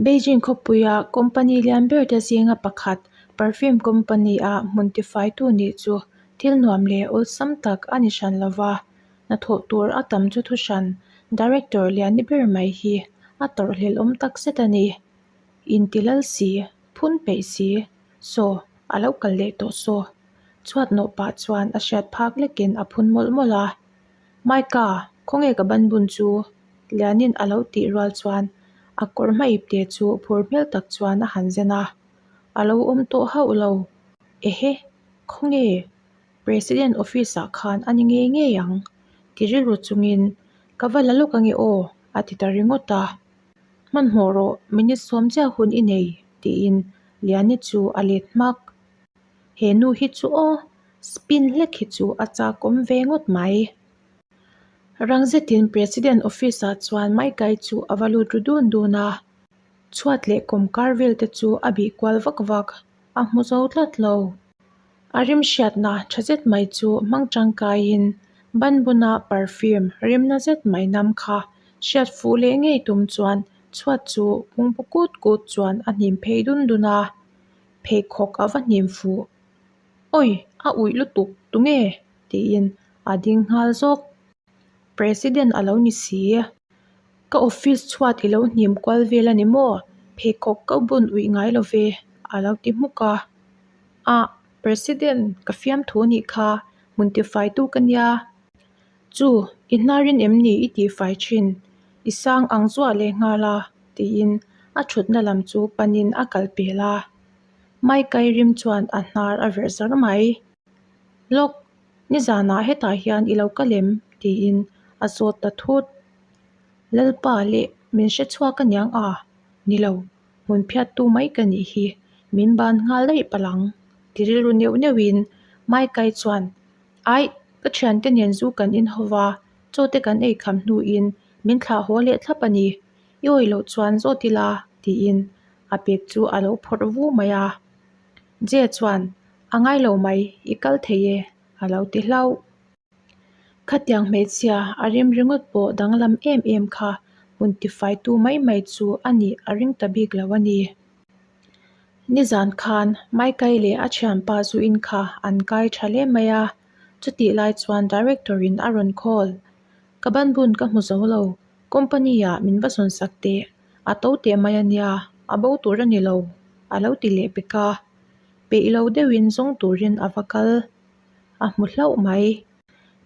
Beijing khawpuia company lian ber te zinga pakhat perfume company a hmun tifaitu nih chu thil nuam leh awlsam tak a ni hran lova, hnathawh tur a tam chu thu hran director lian ni ber mai hi a tawrhhlelh awm tak zet a ni. Inti lal si, phun peih si, saw a lo kal leh tawh saw. Chhuat nawh pah chuan a hriat phak lekin a phun mawlh mawlh a. Maika, khawnge ka ban bun chu? Lianin a lo tih rual chuan a kawr hma ipte chu phur hmel tak chuan a han zen a. A lo awm tawh hauh lo. Ehe, khawnge? President office ah khan a ni ngei ngei ang ti rilru chungin ka va la lawk ange aw a ti ta ringawt a. Hmanhmawh rawh, minute sawm chiah hun i nei tiin Liani chu a let hmak. He nu hi chu aw, spin hlek hi chu a chakawm ve ngawt mai. Rang zetin President office ah chuan Maikai chu a va lut ru dun dun a, chhuat leh kawmkar vel te chu a bih kual vak vak, a hmu zo tlat lo. A rim hriatna tha zet mai chu hmang tangkaiin banbuna perfume rimna zet mai nam kha hriat fuh leh ngei tum chuan chhuat chu pungpu kut kut chuan a hnim phei dun dun a. Pheikhawk a va hnim fuh. Awi, a uih lutuk, tunge? tiin a ding nghal zawk. President a lo ni si. Ka office chhuat i lo hnim kual vel a ni maw? Pheikhawk ka bun uih ngai lo ve, a lo ti hmuk a. Ah, President, ka fiamthu nih kha, hmun tifaitu ka nia. Chu, i hnarin em ni i tihfai thin? I sang ang zuah leh nghal a, tiin a thutna lam chu panin a kal pel a. Maikai rim chuan a hnar a verh zar mai. Lawk, nizanah hetah hian i lo kal em? tiin a zawt ta thut. Lalpa leh min hre chhuak aniang a? Ni lo, hmun phiattu mai ka nih hi, min ban nghal daih palh ang, ti rilru neuh neuhin Maikai chuan Aih, ka thiante nen zu kan in ho va, chaw te kan ei kham hnuin min thlah haw leh thlap a ni. I awih loh chuan zawt ila, tiin a bag chu a lo phawrh vu mai a. Jay chuan, A ngai lo mai, i kal thei e, a lo ti hlauh. Khatiang hmeichhia a rim ringawt pawh danglam em em kha hmun tifaitu mai mai chu a nih a ring ta bik lo a ni. Nizan khan Maikai leh a thianpa zuin kha an kai tha hle mai a, chutih lai chuan director in a rawn call. Ka banbun ka hmu zo lo, company ah min va zawn sak teh, a to teh mai a nia, a bo tur a ni lo, a lo ti leh pek a. Peih lo deuhin zawng turin a va kal. A hmu hlauh mai.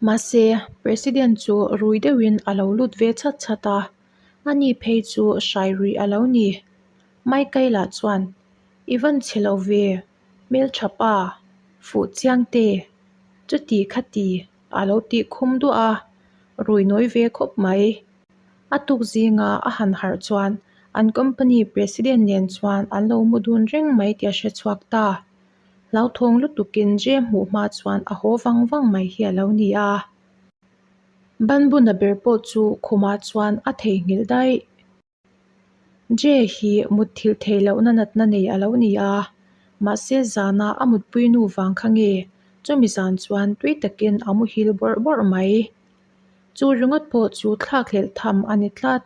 Mahse, President chu rui deuhin a lo lut ve chhat chhat a, ani phei chu hrai ruih a lo ni. Michaela chuan, I van chhe lo ve, hmeltha pa, fuh chiang te, chuti khati a lo tih khum duah a, rui nawi ve khawp mai. A tuk zinga a han harh chuan an company president nen chuan an lo mu dun reng mai tih a hre chhuak ta. Hlauthawng lutukin Jay hmuh hma chuan a haw vang vang mai hi a lo ni a. Banbuna ber pawh chu khumah chuan a theihnghilh daih. Jay hi mutthilh theih lohna natna nei a lo ni a, mahse zana a mutpui nu vang kha nge chumi zan chuan tui takin a muhil bawrh bawrh mai. Chu ringawt pawh chu thlakhlelh tham a ni tlat.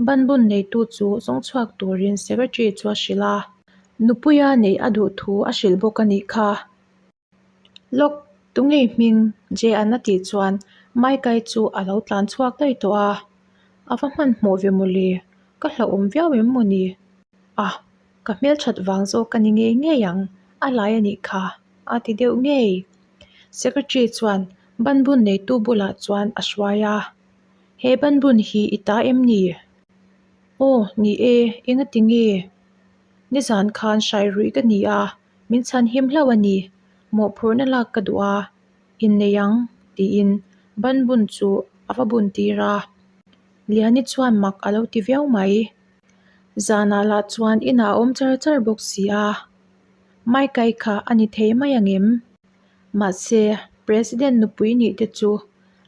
Banbun neitu chu zawng chhuak turin secretary chu a hrilh a, nupuia neih a duh thu a hrilh bawk a nih kha. Lawk, tunge hming? Jay-a'n a tih chuan Mike-i chu a lo tlan chhuak daih tawh a. A va hmanhmawh ve mawle, ka hlauhawm viau em maw ni? A, ka hmelthat vang zawk ka ni ngei ngei ang, a lai a nih kha, a ti deuh ngei. Secretary chuan banbun neitu bulah chuan a hruai a. He banbun hi i ta em ni? Aw, ni e, engati nge? Nizan khan hrai ruih ka ni a. Min chhan him hlauh a ni, mawhphurhna lak ka duh a, innei ang, tiin banbun chu a va bun tir a. Liani chuan mak a lo ti viau mai. Zanah lah chuan inah a awm char char bawk si a, Maikai kha a ni thei mai ang em? Mahse, President nupui nih te chu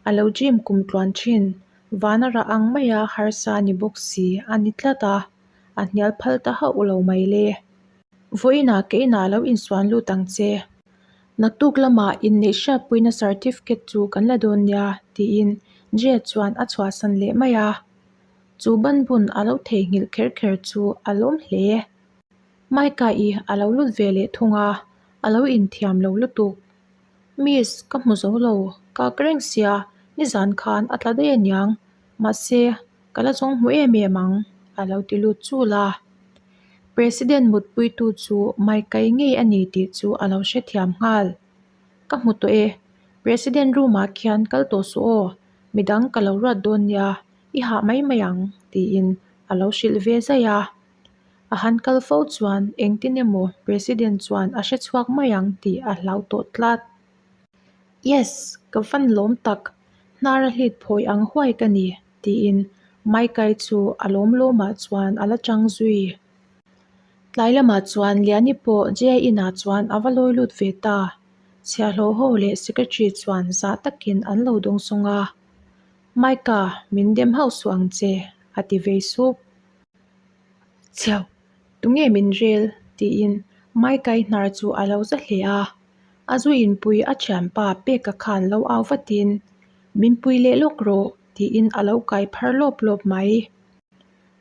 a lo dream kum tluan thin, vana rah ang maia harsa ni bawk si a ni tlat a, a hnial phal ta hauh lo mai le. Vawiinah ka inah lo insuan lut ang che. Naktuk lamah inneih hriatpuina certificate chu kan la dawn nia, tiin Jay chuan a chhuahsan leh mai a. Chu banbun a lo theihnghilh kher kher chu a lawm hle. Micah-i a lo lut ve leh thung a, a lo inthiam lo lutuk. Miss, ka hmu zo lo, ka ak reng sia, nizan khan a tla daih aniang, mahse, ka la zawng hmu em em ang, a lo ti lut chul a. President mutpuitu chu Micah-i ngei a ni tih chu a lo hrethiam nghal. Ka hmu tawh e, President room-ah khian kal tawh suh aw, midang ka lo ruat dawn nia, i hah mai mai ang, tiin a lo hrilh ve zaih a. A han kal fo chuan engtin emaw President chuan a hre chhuak mai ang tih a hlau tawh tlat. Yes, ka van lawm tak, hnar a hlit phawi ang huai ka ni, tiin Maikai chu a lawm lawmah chuan a la chang zui. Tlai lamah chuan Liani pawh Jay inah chuan a va lawi lut ve ta. Chhiahhlawh ho leh Secretary chuan zah takin an lo dawngsawng a. Maika, min dem hauh suh ang che, a ti vei sup. Chhiau, tunge min rel? tiin Maikai hnar chu a lo za hle a. A zu inpui a thianpa Peka khan lo au vatin, Min pui leh lawk rawh, tiin a lo kai phar lawp lawp mai.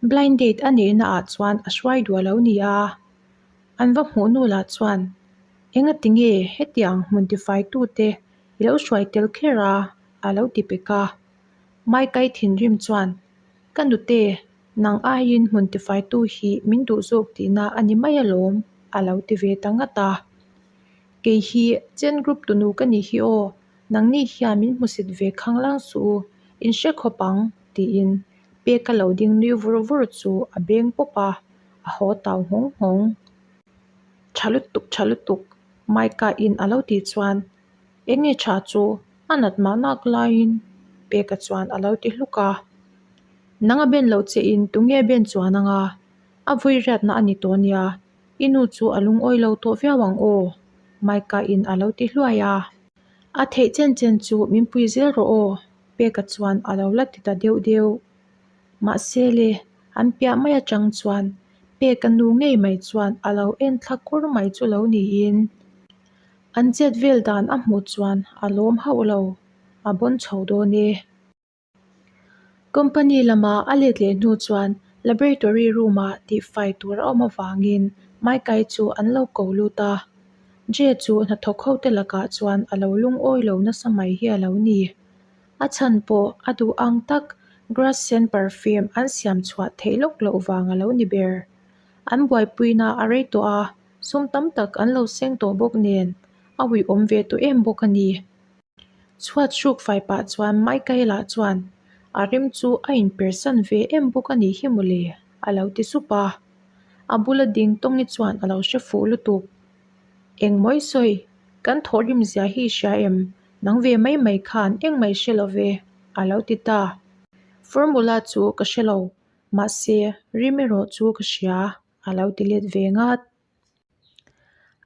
Blind date a neihna ah chuan a hruai duah lo ni a. An va hmuh nu lah chuan, Engati nge hetiang hmun tifai tute i lo hruai tel kher a? a lo ti pek a. Maikai thinrim chuan, Ka nute, nang aiin hmun tifaitu hi min duh zawk tihna a ni mai alawm, a lo ti ve ta ngat a. Kei hi Chen Group tunu ka nih hi aw, nangni hian min hmusit ve khanglang suh u, in hre khawp ang, tiin Peka lo ding nui vur vur chu a beng pawp a, a haw tau nghawng nghawng. Tha lutuk, tha lutuk, Micah in a lo tih chuan Eng nge tha chu a nat mah nak laiin Peka chuan a lo ti hluk a. Nang a ben loh che in tunge ben chuan anga a vui riatna a ni tawh nia, i nu chu a lungawi lo tawh viau ang aw Micah in a lo ti hluai a. A theih chen chen chu min pui zel rawh aw Peka chuan a lo la ti ta deuh deuh. Mahse le, an piah mai atang chuan Peka nu ngei mai chuan a lo en thla kur mai chu lo niin. An chet vel dan a hmuh chuan a lawm hauh lo, a bawn chho dawn e. Company lama a let leh hnu chuan laboratory room ah tihfai tur a awm avangin Maikai chu an lo ko lut a. Jay chu hnathawk ho te lakah chuan a lo lungawi lo nasa mai hi a lo ni. A chhan pawh a duh ang tak grass scent perfume an siam chhuah theih lawk loh vang a lo ni ber. An buaipuina a rei tawh a, Sum tam tak an lo seng tawh bawk nen a uiawm ve tawh em bawk a ni. Chhuat hruk fai pah chuan Michaela chuan a rim chu a inpersan ve em bawk a nih hi mawle a lo ti sup a. A bula ding tawngi chuan a lo hre fuh lutuk. Engmawi sawi, kan thawhrim zia hi i hria em? Nang ve mai mai khan engmah i hre lo ve a lo ti ta. Formula chu ka hre lo, mahse rim erawh chu ka hria. a lo ti let ve ngat.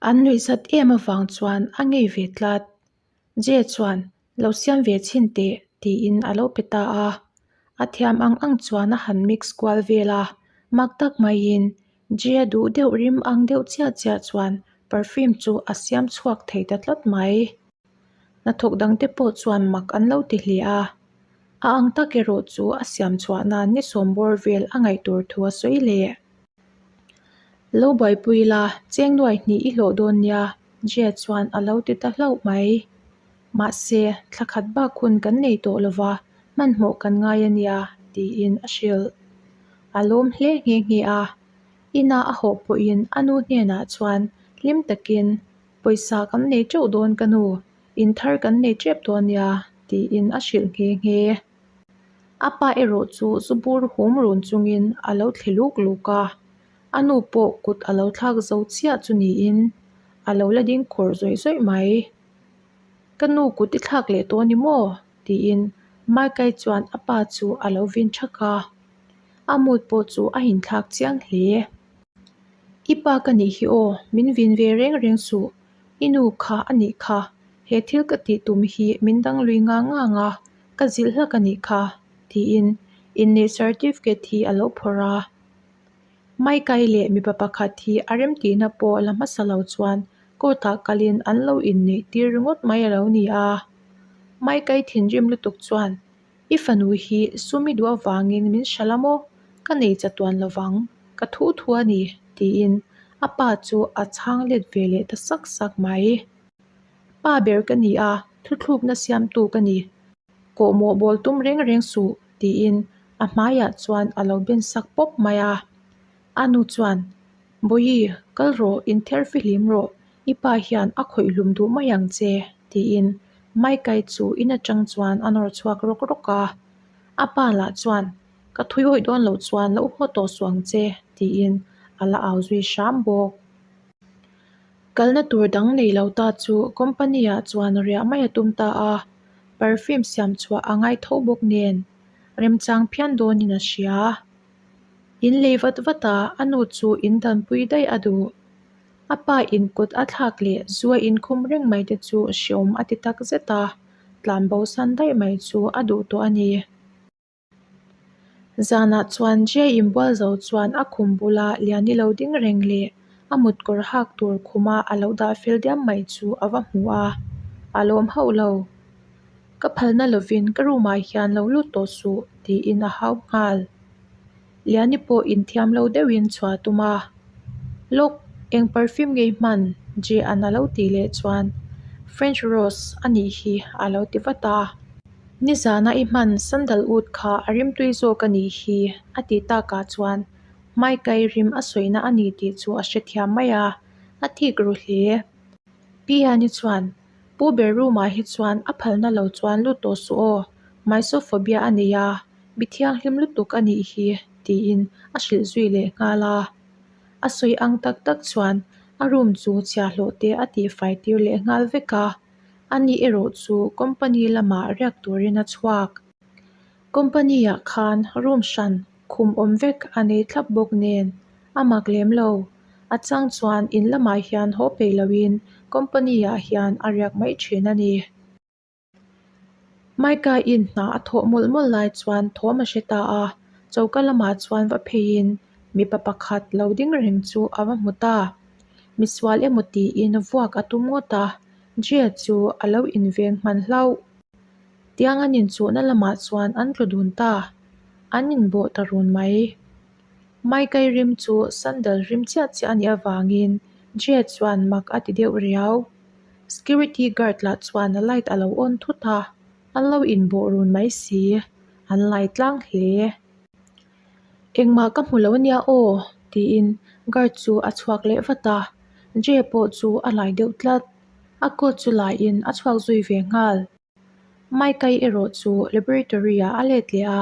An nuihzat em avang chuan a ngei ve tlat. Jay chuan lo siam ve chhin teh tiin a lo pe ta a. A thiam ang ang chuan a han mix kual vel a, mak tak maiin Jay a duh deuh rim ang deuh chiah chiah chuan perfume chu a siam chhuak thei ta tlat mai. Hnathawk dangte pawh chuan mak an lo ti hle a. A ang tak erawh chu a siam chhuah nan ni sawm bawr vel a ngaih tur thu a sawi leh. Lo buaipui la, cheng nuai hnih i hlawh dawn nia, Jia chuan a lo ti ta hlauh mai. Mahse, thla khat bak hun kan nei tawh lo va, hmanhmawh kan ngai a nia, tiin a hrilh. A lawm hle nghe nghe a. Ina a hawh pawhin a nu hnenah chuan hlim takin, Pawisa kan nei teuh dawn ka nu, In thar kan nei tep dawn nia, tiin a hrilh nghe nghe. A pa erawh chu zu bur hum run chungin a lo thle luk luk a, a nu pawh kut a lo thlak zo chiah chu niin a lo la ding khawrh zawih zawih mai. Ka nu kut i thlak leh tawh a ni maw? tiin Maikai chuan a pa chu a lo vin thak a, a mood pawh chu a inthlak chiang hle. I pa ka nih hi aw, min vin ve reng reng suh. I nu kha a nih kha, he thil ka tih tum hi min dang lui ngang ngang a, ka zilh hlak a nih kha, tiin inneih certificate hi a lo phawrh a. Maikai leh mipa pakhat hi a remtihna pawh la hmasa lo chuan court ah kalin an lo inneih tir ringawt mai a lo ni a. Maikai thinrim lutuk chuan, I fanu hi sum i duh avangin min hralh a maw? Ka nei chatuan lovang, ka thu thu a ni, tiin a pa chu a chhang let ve leh ta sak sak mai. Pa ber ka ni a, thuthlukna siamtu ka ni. Kawhmawh bawl tum reng reng suh, tiin a hmaiah chuan a lo ben sak pawp mai a. A nu chuan, Bawihi, kal rawh, inther fihlim rawh, i pa hian a khawih hlum duh mai ang che, tiin Maikai chu in atang chuan a nawr chhuak rawk rawk a. A pa lah chuan, Ka thui awih dawn loh chuan lo haw tawh suh ang che, tiin a la au zui hram bawk. Kalna tur dang nei lo ta chu company ah chuan riah mai a tum ta a, perfume siam chhuah a ngai tho bawk nen remchang phian dawnin a hria. In lei vat vat a, a nu chu in danpui daih a duh. A pa in kut a thlak leh zu a inkhum reng mai te chu hreawm a ti tak zet a, tlanbo san daih mai chu a duh tawh a ni. Zanah chuan Jay inbual zo chuan a khum bula Liani lo ding reng leh a mutkawr hak tur khuma a lo dah fel diam mai chu a va hmu a, a lawm hauh lo. Ka phalna lovin ka room ah hian lo lut tawh suh tiin a hau nghal. Liani pawh inthiam lo deuhin chhuah a tum a, Lawk, eng perfume nge i hman? Jay-a'n a lo tih leh chuan French rose a nih hi a lo ti vat a. Nizana i hman sandalwood kha a rimtui zawk a nih hi a tih takah chuan Mike-i rim a sawina a ni tih chu a hrethiam mai a, a thik ru hle. Pi Hani chuan Pu ber room ah hi chuan a phalna lo chuan lut tawh suh aw, mysophobia a nei a, mi thianghlim lutuk a nih hi tiin a hrilh zui leh nghal a. A sawi ang tak tak chuan a room chu chhiahhlawh te a tihfai tir leh nghal vek a, ani erawh chu company lamah riak turin a chhuak. Company ah khan room hran khum awm vek a nei thlap bawk nen a mak lem lo. A chang chuan in lamah hian haw peih loin company ah hian a riak mai thin a ni. Mike-a in hna a thawh mawlh mawlh lai chuan thawm a hre ta a, choka lamah chuan va pheiin mipa pakhat lo ding reng chu a va hmu ta. Misual emaw tiin vuak a tum ngawt a, Jia chu a lo inveng hman hlauh. Tiang an inchuhna lamah chuan an tlu dun ta, an inbawh ta run mai. Maikai rim chu sandal rim chiah chiah a nih avangin Jia chuan mak a ti deuh riau. Security guard lah chuan light a lo on thut a, an lo inbawh run mai si, an lai tlang hle. Engmah ka hmu lo ania aw tiin guard chu a chhuak leh vat a, Jay pawh chu a lai deuh tlat. A coat chu laiin a chhuak zui ve nghal. Mike-i erawh chu laboratory ah a let leh a,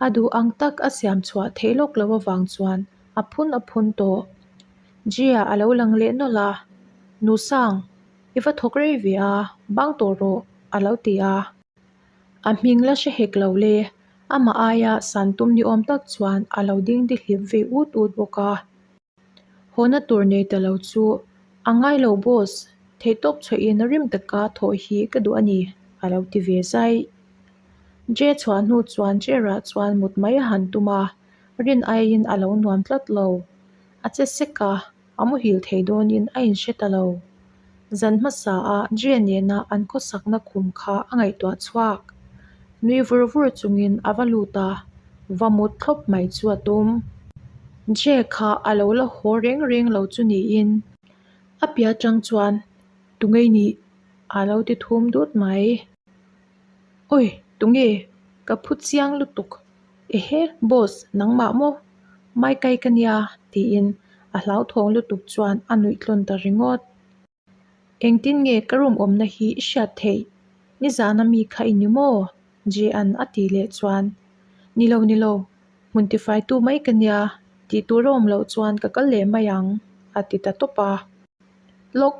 a duh ang tak a siam chhuah theih lawk loh avang chuan a phun a phun tawh. Jay-a a lo lang leh nawlh a, Nu Sang, i va thawk rei ve a, bang tawh rawh a lo ti a. A hming la hre hek lo le, amah aia san tum ni awm tak chuan a lo ding dihlip vei ut ut bawk a. Hawna tur nei ta lo chu a ngai lo boss, theihtawp chhuahin rim taka thawh hi ka duh a ni a lo ti ve zai. Jay chhuah hnu chuan chair ah chuan mut mai a han tum a, rin aiin a lo nuam tlat lo. A che sek a, a muhil thei dawnin a inhre ta lo. Zan hmasa a Jay nena an khawsakna khum kha a ngaihtuah chhuak. Nui vur vur chungin a va lut a, va mut thlawp mai chu a tum. Jay kha a lo la haw reng reng lo chu niin a piah atang chuan Tunge i nih? a lo ti thum dut mai. Awi, tunge? Ka phu chiang lutuk. Ehe, boss, nangmah maw? Maikai ka nia, tiin a hlauthawng lutuk chuan a nuih tlawn ta ringawt. Engtin nge ka room awmna hi i hriat theih? Nizana mi kha i ni maw? Jean a tih leh chuan, Ni lo, ni lo, hmun tifaitu mai ka nia, tih tur a awm loh chuan ka kal leh mai ang, a ti ta tawp a. Lawk,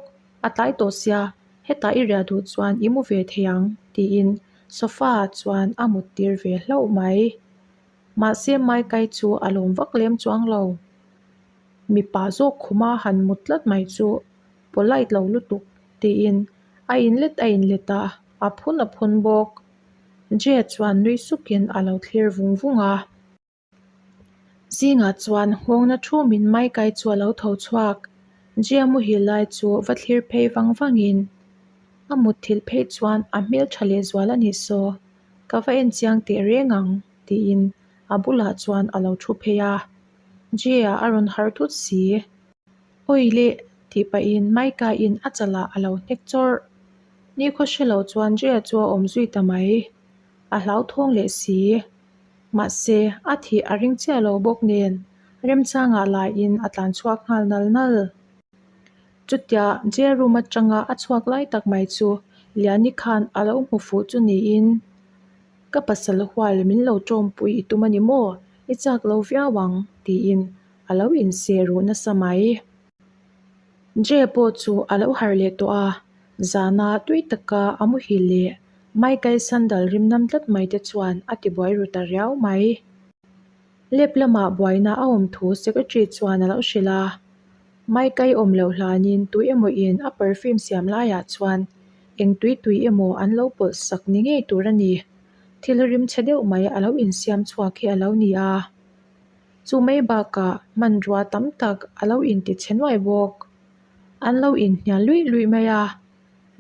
a tlai tawh sia, hetah i riah duh chuan i mu ve thei ang, tiin sofa ah chuan a mut tir ve hlauh mai. Mahse Maikai chu a lawm vak lem chuang lo. Mipa zawk khuma han mut tlat mai chu polite lo lutuk tiin a inlet a inlet a, a phun a phun bawk. Jay chuan nui sukin a lo thlir vung vung a. Zingah chuan nghawngna thumin Maikai chu a lo tho chhuak. Jay muhil lai chu va thlir phei vang vangin a mutthilh phei chuan a hmeltha lehzual a nih saw, ka va en chiang teh reng ang tiin. a bulah chuan a lo thu phei a. Jay-a a rawn harh thut si. Awi leh! tih pahin Micah-in a chalah a lo hnek chawrh. Nikhaw hre lo chuan Jay-a chu a awm zui ta mai. A hlauthawng leh si. Mahse, a thih a ring chiah lo bawk nen remchangah laiin a tlan chhuak nghal nal nal. Chutia jail room atanga a chhuak lai tak mai chu Liani khan a lo hmu fuh chu niin, Ka pasal hual min lo tawmpui i tum a ni maw? I chak lo viau ang, tiin a lo inseh ruh nasa mai. Jay pawh chu a lo harh leh tawh a, zana tui taka a muhil leh Maikai sandal rim nam tlat mai te chuan a tibuai ru ta riau mai. Lep lamah buaina a awm thu secretary chuan a lo hrilh a, Maikai awm loh hlanin tui emaw in a perfume siam laiah chuan eng tui tui emaw an lo pawlh sak ni ngei tur a ni. Thil rim chhe deuh mai a lo insiam chhuak hi a lo ni a. Chu mai bakah hmanrua tam tak a lo inti chhe nuai bawk. An lo inhnial luih luih mai a,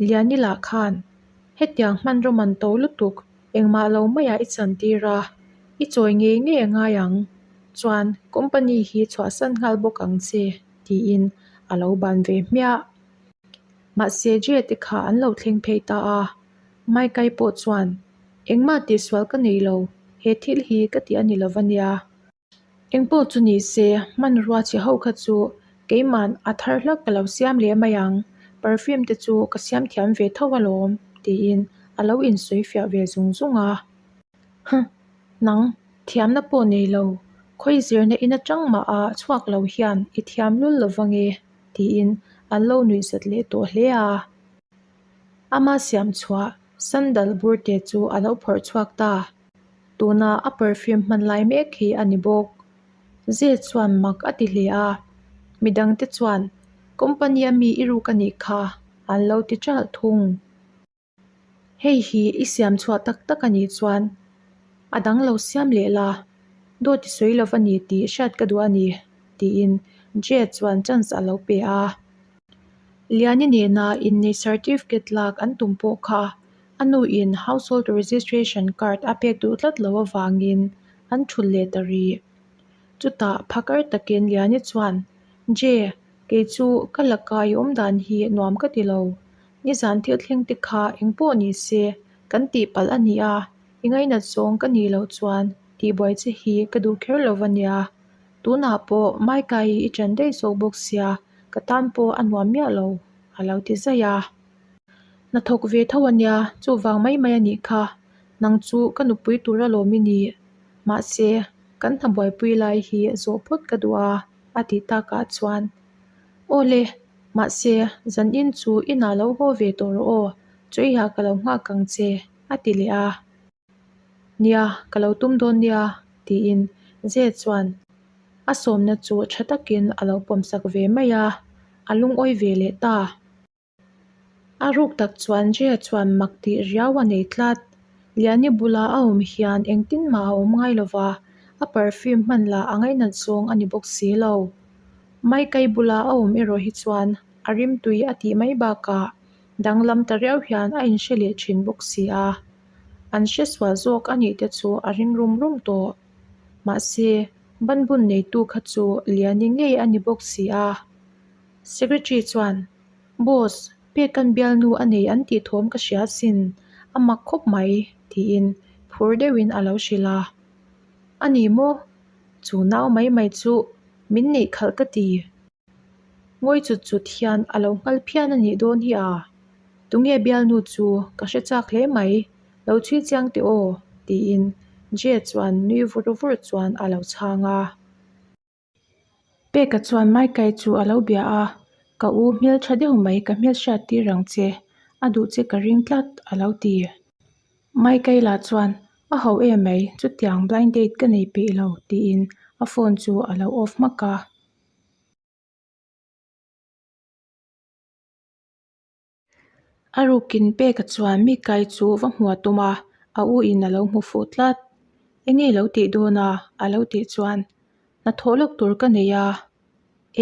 Liani lah khan hetiang hmanraw man to lutuk engmah lo maiah i chantir a, i chawi ngei ngei a ngai ang. Chuan company hi chhuahsan nghal bawk ang che tiin a lo ban ve hmiah. Mahse Jay te kha an lo thleng phei ta a, Maikai pawh chuan engmah tihsual ka nei lo, he thil hi ka ti a ni lo va nia. Engpawh chu ni se, hmanrua chhe ho kha chu keima'n a thar hlak ka lo siam leh mai ang, perfume te chu ka siam thiam ve tho alawm, tiin a lo insawi fiah ve zung zung a. Huh! Nang, thiamna pawh nei lo, khawi zirna in atang mah a chhuak lo hian i thiam lul lo vang e, tiin an lo nuihzat leh tawh hle a. Ama siam chhuah sandal burte chu a lo phawrh chhuak ta. Tuna a perfume hman lai mek hi a ni bawk. Zee chuan mak a ti hle a, midangte chuan company a mi i ruk a nih kha an lo ti ṭalh thung. Hei hi i siam chhuah tak tak a nih chuan a dang lo siam leh la, dawt i sawi lova ni tih hriat ka duh a ni tiin Jay chuan chance a lo pe a. Liani nena innei certificate lak an tum pawh kha A nuin household registration card a pek duh tlat loh avangin an thulh leh ta rih. Chutah phakar takin Liani chuan, Jay, kei chu ka laka i awm dan hi nuam ka ti lo. Nizan thil thleng te kha eng pawh ni se kan tihpalh a ni a, i ngainat zawng ka nih loh chuan tihbuai che hi ka duh kher lo va nia. Tunah pawh Maikai i ṭan daih zawk bawk sia, ka tan pawh a nuam miah lo, a lo ti zaih a. Hnathawk ve tho a nia, chuvang mai mai a nih kha. Nang chu ka nupui tur alawm i ni. Mahse, kan hna buaipui lai hi zawh phawt ka duh a, a tih takah chuan, Aw le, mahse, zanin chu inah lo haw ve tawh rawh aw, chawihah ka lo nghak ang che, a ti leh a. Nia, ka lo tum dawn nia, tiin Zee chuan a sawmna chu tha takin a lo pawmsak ve mai a, a lungawi ve leh ta. A ruk tak chuan Jay chuan mak tih riau a nei tlat. Liani bula a awm hian engtin mah a awm ngai lova, a perfume hman lah a ngainat zawng a ni bawk si lo. Maikai bula a awm erawh hi chuan a rimtui a tih mai bakah danglam ta riau hian a inhre leh thin bawk si a. An hre sual zawk a nih te chu a ring rum rum tawh. Mahse, banbun neitu kha chu Liani ngei a ni bawk si a. Secretary chuan, Boss, Peka'n bialnu a nei an tih thawm ka hria asin, a mak khawp mai, tiin phur deuhin a lo hrilh a. A ni maw? Chu nau mai mai chu min neih khalh ka ti. Ngawi chut chut hian a lo nghal phian a nih dawn hi a. Tunge bialnu chu ka hre chak hle mai, lo chhui chiang teh aw, tiin Jay chuan nui vur vur chuan a lo chhang a. Peka chuan Maikai chu a lo bia a, Ka u hmeltha deuh mai ka hmelhriat tir ang che, a duh che ka ring tlat a lo ti. Maikai lah chuan, A ho em mai, chutiang blind date ka nei peih lo tiin a phone chu a lo off hmak a. A rukin Peka chuan Mikai chu va hmu a tum a, a u in a lo hmu fuh tlat. Enge i lo tih dawn a? a lo tih chuan, Hnathawh lawk tur ka nei a.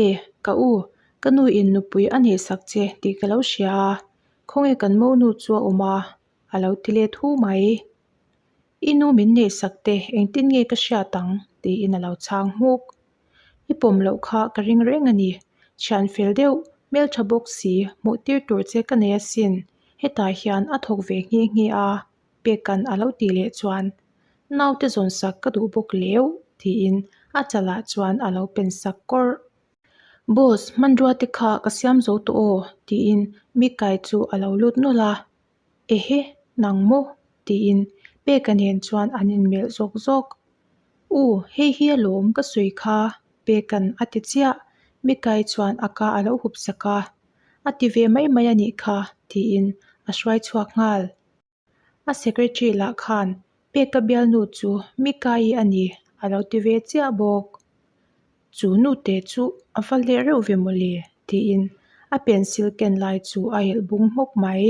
E, ka u, ka nu in nupui a neihsak che tih ka lo hria a, khawnge kan monu chu a awm a? a lo ti let hu mai. I nu min neihsak te engtin nge ka hriat ang? tiin a lo chhang hmuk. I pawm loh kha ka ring reng a ni. Thian fel deuh, hmeltha bawk si, hmuh tir tur che ka nei asin. Hetah hian a thawk ve nghe nghe a, Peka'n a lo tih leh chuan, Naute zawnsak ka duh bawk leu, tiin a chalah chuan a lo pen sak kawrh. Boss, hmanrua te kha ka siam zo tawh aw, tiin Mikai chu a lo lut nawlh a. Ehe, nang maw? tiin Peka nen chuan an inmelh zawk zawk. U, hei hi alawm ka sawi kha, Peka'n a ti chiah. Mikai chuan a ka a lo hup sak a. A ti ve mai mai a nih kha, tiin a hruai chhuak nghal. A secretary lah khan Peka bialnu chu Mika-i a ni a lo ti ve chiah bawk. Chu nute chu a va leh reuh ve mawle tiin a pencil ken lai chu a elh bung hmawk mai.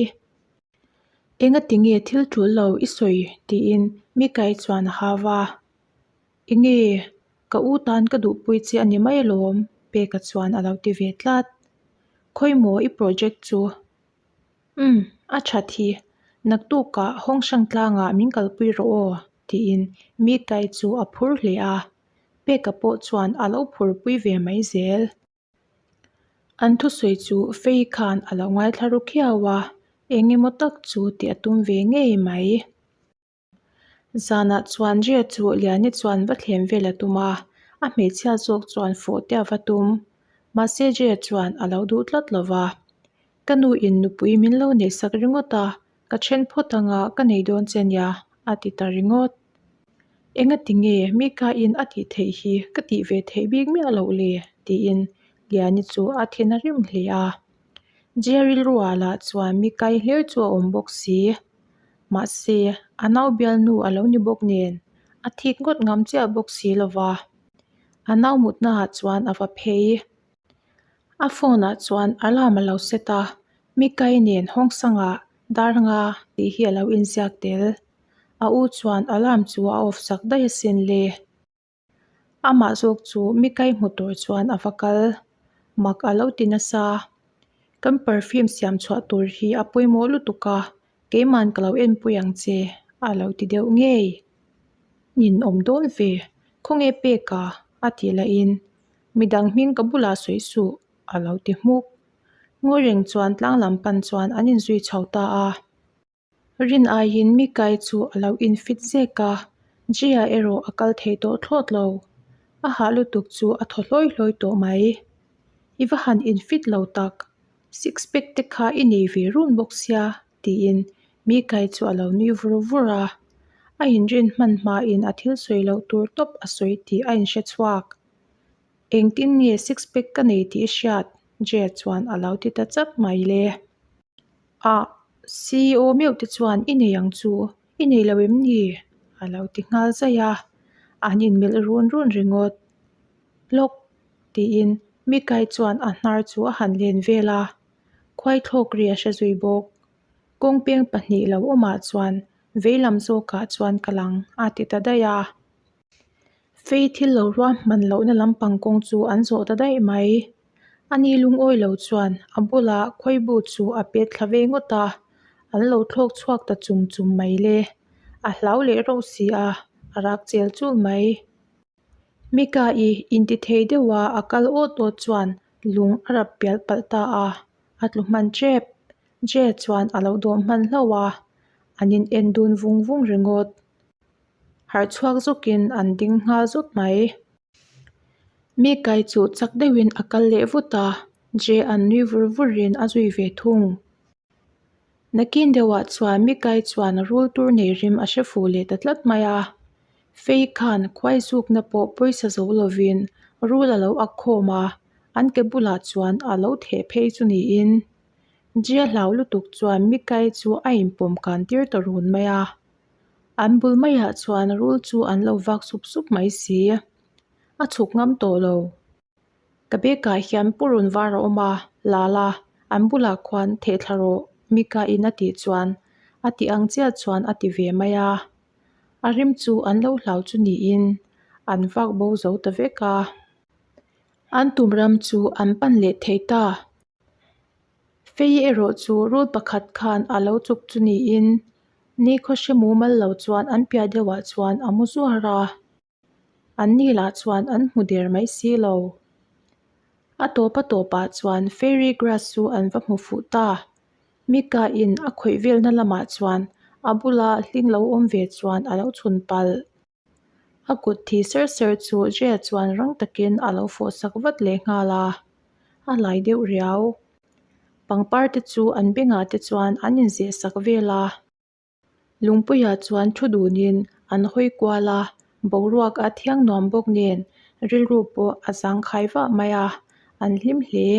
Engati nge thil tul lo i sawi tiin Mika-i chuan a hau a. Enge ka u tan ka duhpui che a ni mai alawm Peka chuan a lo ti ve tlat. Khawimaw i project chu Umm, a that hi. Naktukah hawng hrang tlangah min kalpui rawh aw, tiin Mikai chu a phur hle a. Peka pawh chuan a lo phurpui ve mai zel. An thusawi chu Fei khan a lo ngaithla ru khiau a, eng emaw tak chu tih a tum ve ngei mai. Zanah chuan Ria chu Liani chuan va thlem vel a tum a, a hmeichhia zawk chuan fawh te a va tum. Mahse Ria chuan a lo duh tlat lo va, Ka nu in nupui min lo neihsak ringawt a, ka then phawt anga ka nei dawn che nia, a ti ta ringawt. Engati nge Mika in a tih theih hi ka tih ve theih bik miah loh le? tiin Liani chu a thin a rim hle a. Ria rilruah lah chuan Mikai hlir chu a awm bawk si. Mahse, a nau bialnu a lo ni bawk nen, a thik ngawt ngam chiah bawk si lo va. A nau mutnaah chuan a va phei. A phone ah chuan alarm a lo set a, Mikai nen hawng sangah dar nga tih hi a lo inziak tel. A u chuan alarm chu a off sak daih asin le. Amah zawk chu Mikai hmu tur chuan a va kal. Mak a lo ti nasa. Kan perfume siam chhuah tur hi a pawimawh lutuk a, keiman ka lo enpui ang che a lo ti deuh ngei. Nin awm dawn ve, khawnge pek a? a tih lahin midang hming ka bulah sawi suh a lo ti hmuk. Ngawi reng chuan tlang lam pan chuan an inzui chho ta a. Rin aiin Mikai chu a lo infit zek a, Jia erawh a kal thei tawh thlawt lo. A hah lutuk chu a thaw hlawi hlawi tawh mai. I va han infit lo tak, six pack te kha i nei ve run bawk sia, tiin Mikai chu a lo nui vur vur a. A inrin hman hmain a thil sawi loh tur tawp a sawi tih a inhre chhuak. Engtin nge six pack ka nei tih i hriat? Jia chuan a lo ti ta chat mai le. Ah, CEO meuh te chuan i nei ang chu, i nei lo em ni? A lo ti nghal zaih a, an inmelh run run ringawt. Lawk! tiin Mikai chuan a hnar chu a han len vel a, khuai thlawk ri a hre zui bawk. Kawng peng pahnih lo awmah chuan veilam zawkah chuan ka lang a ti ta daih a. Fei thil lo ruahman lohna lampang kawng chu an zawh ta daih mai. Ani lungawi lo chuan a bulah khawibu chu a pet thla ve ngawt a, an lo thlawk chhuak ta chum chum mai le. A hlau leh rauh si a, a rak chel chul mai. Mika-i intithei deuha a kal awt awt chuan lung a rap pial palh ta a, a tlu hman tep. Jay chuan a lo dawm hman hlauh a, an in en dun vung vung ringawt. Harh chhuak zawkin an ding nghal zawt mai. Mi kai chu chak deuhin a kal leh vut a, Jay an nui vur vurin a zui ve thung. Nakin deuhah chuan mi kai chuan rul tur nei rim a hre fuh leh ta tlat mai a. Fei khan khuai zukna pawh pawisa zo lovin rul a lo ak khawm a, an ke bulah chuan a lo theh phei chu niin. Jay hlau lutuk chuan mi kai chu a inpawm kan tir ta run mai a. An bul maiah chuan rul chu an lo vak sup sup mai si. A chhuk ngam tawh lo. Ka bekah hian purun var a awm a, Lala, an bulah khuan theh thla rawh, Mika in a tih chuan a tih ang chiah chuan a ti ve mai a. A rim chu an lo hlau chu niin an vak bo zo ta vek a. An tum ram chu an pan leh thei ta. Fei erawh chu rul pakhat khan a lo chuk chu niin. Nikhaw hre mumal lo chuan an piah deuhah chuan a mu zuar a. Anni lah chuan an hmu der mai si lo. A tawp a tawpah chuan fairy grass chu an va hmu fuh ta. Mika in a khawih velna lamah chuan a bula hling lo awm ve chuan a lo chhun palh. A kut thi ser ser chu Jay chuan rang takin a lo fawh sak vat leh nghal a, a lai deuh riau. Pangpar te chu an bengah te chuan an inzeh sak vel a. Lungpuiah chuan thu dunin an hawi kual a, boruak a thiang nuam bawk nen rilru pawh a zangkhai vah mai a, an hlim hle.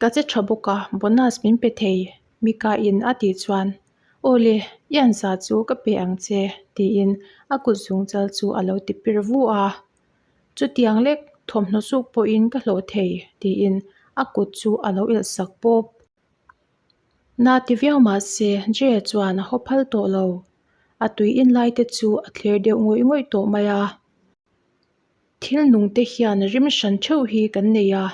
Ka che tha bawk a, bonus min pe thei, Mika in a tih chuan, Aw le, i ansa chu ka pe ang che, tiin a kut zung chal chu a lo ti pir vu a. Chutiang lek thawmhnaw suk pawhin ka hlawh thei, tiin a kut chu a lo elh sak pawp. Na ti viau mah se, Jay chuan a haw phal tawh lo. A tui in lai te chu a thlir deuh ngawih ngawih tawh mai a. Thil nung te hian rim hran theuh hi kan nei a,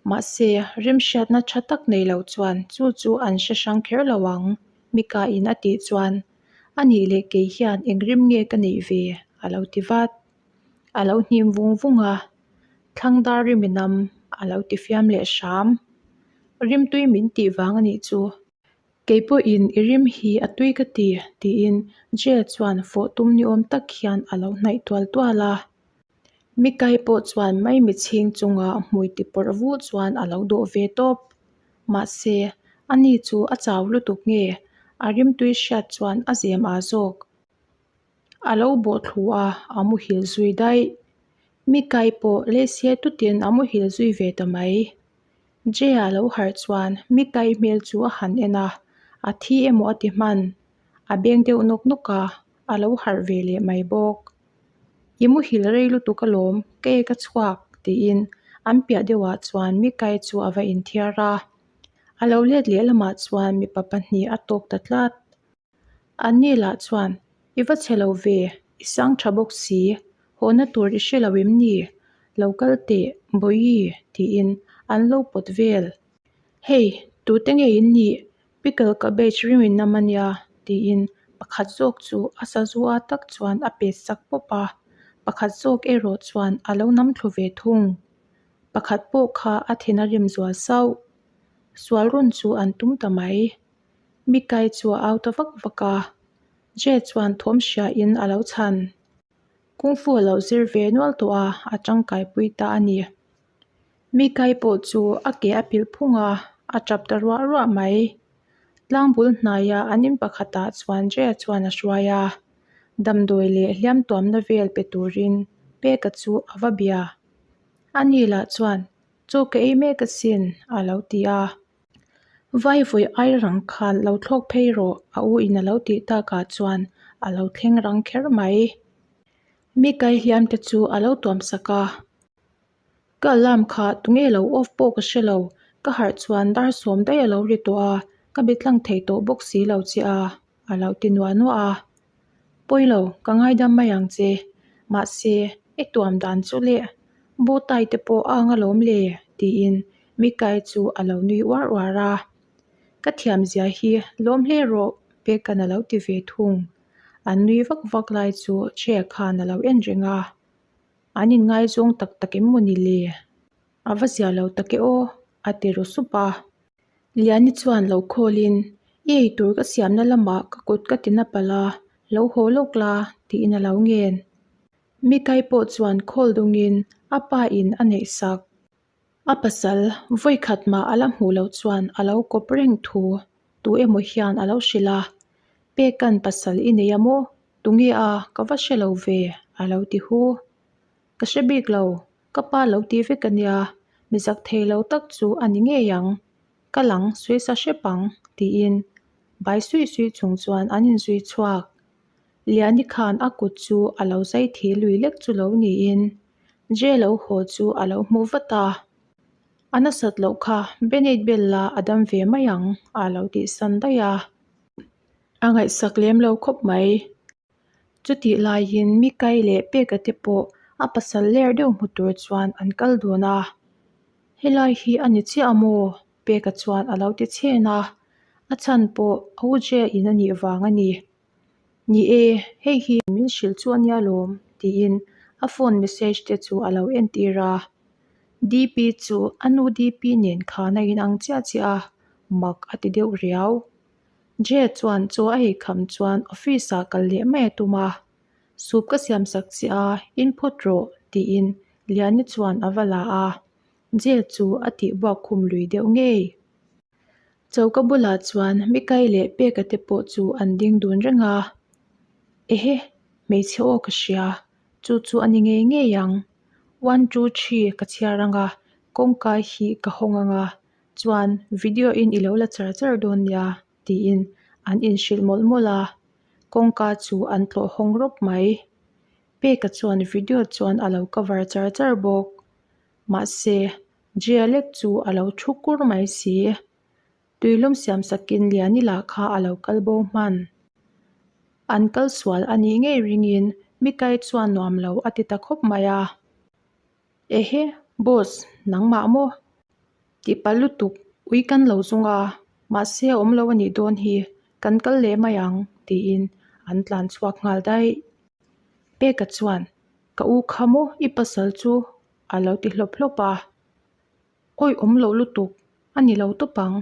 mahse rim hriatna tha tak nei lo chuan chu chu an hre hrang kher lo ang, Mika in a tih chuan, A nih leh kei hian eng rim nge ka neih ve? a lo ti vat. A lo hnim vung vung a, Thlang dar rim i nam, a lo ti fiam leh hram. Rimtui min tih vang a nih chu. Kei pawhin i rim hi a tui ka ti, tiin Jay chuan fawh tum ni awm tak hian a lo hnaih tual tual a. Mikai pawh chuan maimi chhing chunga hmui ti pawrh vuh chuan a lo dawh ve tawp. Mahse, ani chu a chau lutuk nge a rimtui hriat chuan a zem ah zawk. A lo bawh thlu a, a muhil zui daih. Mikai pawh lehse tutin a muhil zui ve ta mai. Jay-a lo harh chuan Mikai hmel chu a han en a, a thi emaw a ti hman. A beng deuh nawk nawk a, a lo harh ve leh mai bawk. I muhil rei lutuk alawm, ka ek a chhuak, tiin an piah deuhah chuan Mikai chu a va inthiar a. A lo let leh lamah chuan mipa pahnih a tawk ta tlat. Anni lah chuan, I va chhe lo ve, i sang tha bawk si, hawhna tur i hre lo em ni? Lo kal teh, Bawihi, tiin an lo pawt vel. Hei, tute nge in nih? Pickle cabbage rim in nam a nia, tiin pakhat zawk chu a sazu a tak chuan a pet sak pawp a, pakhat zawk erawh chuan a lo nam thlu ve thung. Pakhat pawh kha a thin a rim zual sauh. Sual rawn chu an tum ta mai. Mikai chu a au ta vak vak a, Jay chuan thawm hria in a lo chhan. Kung Fu a lo zir ve nual tawh a, a tangkai pui ta a ni. Mikai pawh chu a ke a pilh phung a, a tap ta ruah ruah mai. Tlang bul hnaia an in pakhatah chuan Jay chuan a hruai a, damdawi leh hliam tuamna vel pe turin Peka chu a va bia. Ani lah chuan, Chaw ka ei mek asin, a lo ti a. Vai vawi ai rang khan lo thlawk phei rawh a u in a lo tih takah chuan a lo thleng rang kher mai. Mi kai hliam te chu a lo tuam sak a. Ka alarm kha tunge lo off pawh ka hre lo, ka harh chuan dar sawm daih a lo ri tawh a, ka be tlang thei tawh bawk si lo che a, a lo ti nuah nuah a. Pawi lo, ka ngaidam mai ang che. Mahse, i tuam dan chu leh bow tie te pawh a ang alawm le, tiin Mikai chu a lo nui uar uar a. Ka thiam zia hi lawm hle rawh, Peka'n a lo ti ve thung. An nui vak vak lai chu Che khan a lo en reng a. An inngaizawng tak tak em maw ni le? A va zia lo tak e aw, a ti ru sup a. Liani chuan lo khawlin, I ei tur ka siamna lamah ka kut ka ti na palh a, lo haw lawk la, tiin a lo ngen. Mikai pawh chuan khawl dungin a pa in a neih sak. A pasal vawi khat mah a la hmuh loh chuan a lo kawp reng thu tu emaw hian a lo hrilh a, Peka'n pasal i nei a maw? Tunge a, ka va hre lo ve, a lo ti hu. Ka hre bik lo, ka pa lo ti vek a nia, mi zak thei lo tak chu a ni ngei ang, ka lang sawi sa hrep ang, tiin bai suih suih chung chuan an inzui chhuak. Liani khan a kut chu a lo zai thi lui lek chu lo niin Jay lo haw chu a lo hmu vat a, A nasat loh kha Beneit Bella a dam ve mai ang a lo tihsan daih a, a ngaihsak lem lo khawp mai. Chutih laiin Mikai leh Peka te pawh a pasal ler deuh hmu tur chuan an kal dun a, Helai hi a ni chiah a maw? Peka chuan a lo ti chhen a. A chhan pawh a u Jay in a nih vang a ni. Ni e, hei hi min hrilh chu a nia lawm, tiin a phone message te chu a lo entir a. DP chu a nu DP nen khan a inang chiah chiah a, mak a ti deuh riau. Jay chuan chaw a ei kham chuan office ah kal leh mai a tum a. Soup ka siam sak chiah a, in phawt rawh, tiin Liani chuan a va la a. Jay chu a tih buak khum lui deuh ngei. Choka bulah chuan Mikai leh Peka te pawh chu an ding dun reng a. Ehe, hmeichhe aw ka hria, chu chu a ni ngei ngei ang. One two three ka chhiar ang a, kawngka hi ka hawng ang a, chuan video in i lo la char char dawn nia tiin an inhrilh mawlh mawlh a, kawngka chu an tlawh hawng rawp mai. Peka chuan video chuan a lo cover char char bawk. Mahse, Jialek chu a lo thu kur mai si. Tuilum siam sakin Liani lah kha a lo kal bo hman. An kal sual a nih ngei ringin Mikai chuan nuam lo a ti ta khawp mai a. Ehe, boss, nangmah maw? Tih palh lutuk, ui kan lo zung a, mahse a awm lo a nih dawn hi, kan kal leh mai ang, tiin an tlan chhuak nghal daih. Peka chuan, Ka u kha maw i pasal chu a lo ti hlawp hlawp a. Awi awm loh lutuk, a ni lo tawp ang.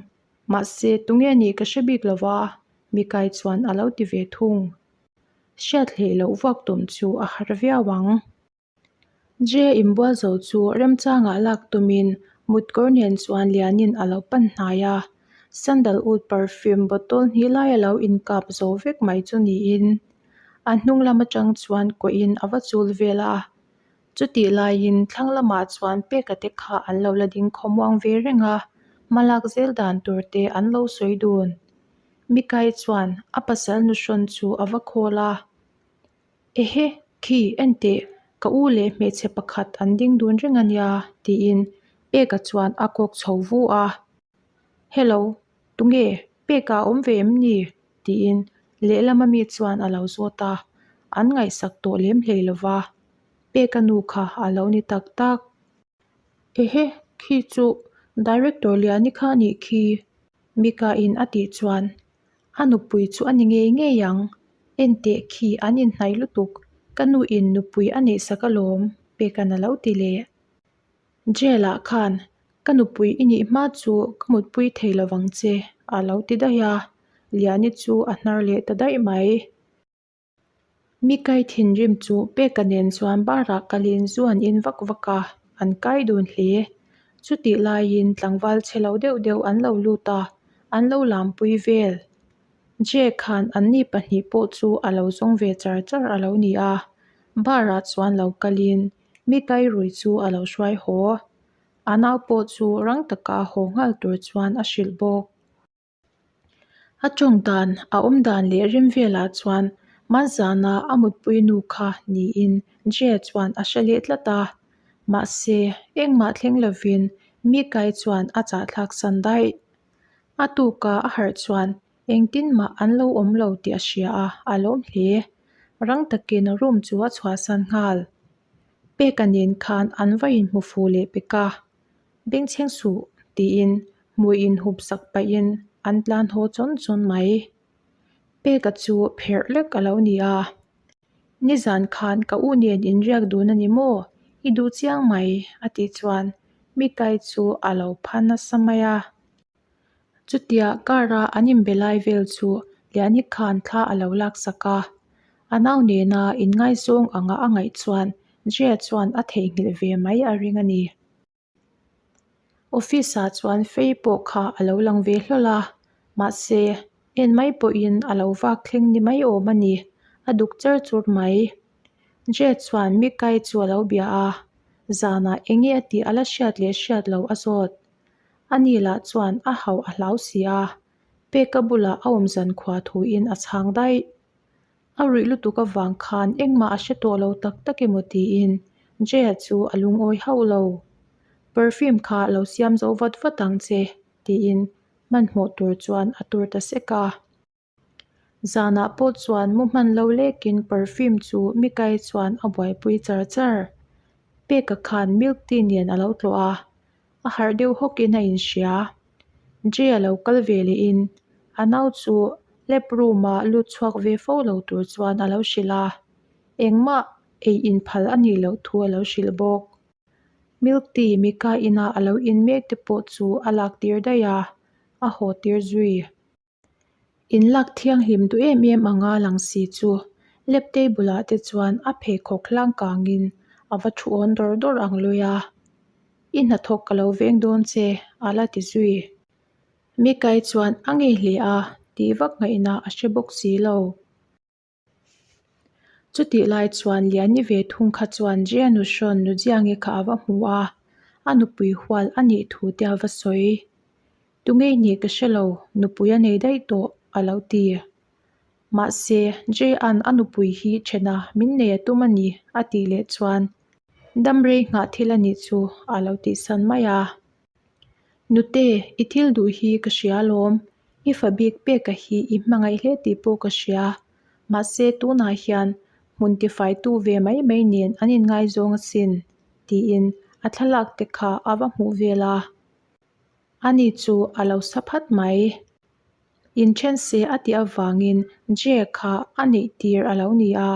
Mahse, tunge nih ka hre bik lo va, Mikai chuan a lo ti ve thung. Hriat hleih loh vuak tum chu a har viau ang. Jay inbual zo chu remchangah lak tumin mutkawr nen chuan Lianin a lo pan hnai a. Sandalwood perfume bottle hnih lai a lo inkap zo vek mai chu niin a hnung lam atang chuan kuahin a va chul vel a. Chutih laiin thlang lamah chuan peka te kha an lo la ding khawmuang ve reng a, hmalak zel dan tur te an lo sawi dun. Mikai chuan a pasal nuhrawn chu a va khawl a, Ehe, khi, enteh, ka u leh hmeichhe pakhat an ding dun reng a nia, tiin peka chuan a kawk chho vu a. Hello, tunge, peka a awm ve em ni? tiin lehlam ami chuan a lo zawt a, an ngaihsak tawh lem hlei lo va, Peka nu kha a lo ni tak tak. Ehe, khi chu Director Liani kha a nih khi, Mika in a tih chuan a nupui chu a ni ngei ngei ang, enteh khi an inhnaih lutuk, ka nu in nupui a neihsak alawm, Peka'n a lo ti leh. Jail ah khan ka nupui i nih hma chu ka mutpui thei lo vang che a lo ti daih a, Liani chu a hnar leh ta daih mai. Mikai thinrim chu Peka nen chuan bar ah kalin zu an in vak vak a, an kai dun hle. Chutih laiin tlangval chhe lo deuh deuh an lo lut a, an lo lampui vel. Jay khan anni pahnih pawh chu a lo zawng ve char char a lo ni a, bar ah chuan lo kalin Mikai rui chu a lo hruai haw. A nau pawh chu rang taka haw nghal tur chuan a hrilh bawk. A tawng dan, a awm dan leh rim velah chuan Manzana a mutpui nu kha niin Jay chuan a hre leh tlat a. Mahse, engmah thleng lovin Mikai chuan a chahthlak san daih. A tuka a harh chuan Engtin mah an lo awm lo tih a hria a, a lawm hle. Rang takin room chu a chhuahsan nghal. Peka nen khan an va inhmu fu leh pek a, Bengchheng suh tiin hmui inhup sak pahin an tlan haw chawn chawn mai. Peka chu pherh lek a lo ni a, Nizan khan ka u nen inriak dun a ni maw? I duh chiang mai a tih chuan Mikai chu a lo pha nasa mai a. Chutia car-a an inbe lai vel chu Liani khan thla a lo laksak a, a nau nena inngaizawng anga a ngaih chuan Jia chuan a theihnghilh ve mai a ring a ni. Office-ah chuan fei pawh kha a lo lang ve hlawl a, mahse en mai pawhin a lo vak thleng ni mai awm a ni, a duk char chur mai. Jia chuan Mikai chu a lo bia a, zanah eng nge a tih a la hriat leh hriat loh a zawt. Ani lah chuan a hauh a hlau si a, Peka bulah a awm zan khua thuin a chhang daih. A ruih lutuk avang khan engmah a hre tawh lo tak tak emaw tiin Jaya chu a lungawi hauh lo. Perfume kha lo siam zo vat vat ang che tiin hmanhmawh tur chuan a tur ta sek a. Zanah pawh chuan mu hman lo lekin perfume chu Mikai chuan a buaipui char char. Peka khan milk tea nen a lo tlawh a, a harh deuh hawkin a inhria. Jay a lo kal ve lehin A nau chu lab room-a lut chhuak ve fo lo tur chuan a lo hrilh a, engmah ei in phal a nih loh thu a lo hrilh bawk. Milk tea Mika ina a lo in mek te pawh chu a lak tir daih a, a haw tir zui. In lak thianghlim duh em em anga lang si chu lab table ah te chuan a pheikhawk hlang kangin a va thu awn dawr dawr ang lui a, I hnathawk ka lo veng dawn che a la ti zui. Mikai chuan a ngei hle a tih vak ngaihna a hre bawk si lo. Chutih lai chuan Liani ve thung kha chuan Jia Nuhrawn Nujiangi kha a va hmu a, a nupui hual a nih thu te a va sawi. Tungei nih ka hre lo, nupui a nei daih tawh, a lo ti. Mahse, Jay-a'n a nupui hi ṭhena min nei a tum a ni, a tih leh chuan damrei nghah thil a nih chu a lo tihsan mai a. Nute, i thil duh hi ka hria alawm. I fa bik peka hi i hmangaih hle tih pawh ka hria. Mahse, tunah hian hmun tifaitu ve mai mai nen an inngaizawng asin, tiin a thlalak te kha a va hmuh vel a. Ani chu a lo sa phat mai. Inthen se a tih avangin Jay kha a neih tir a lo ni a.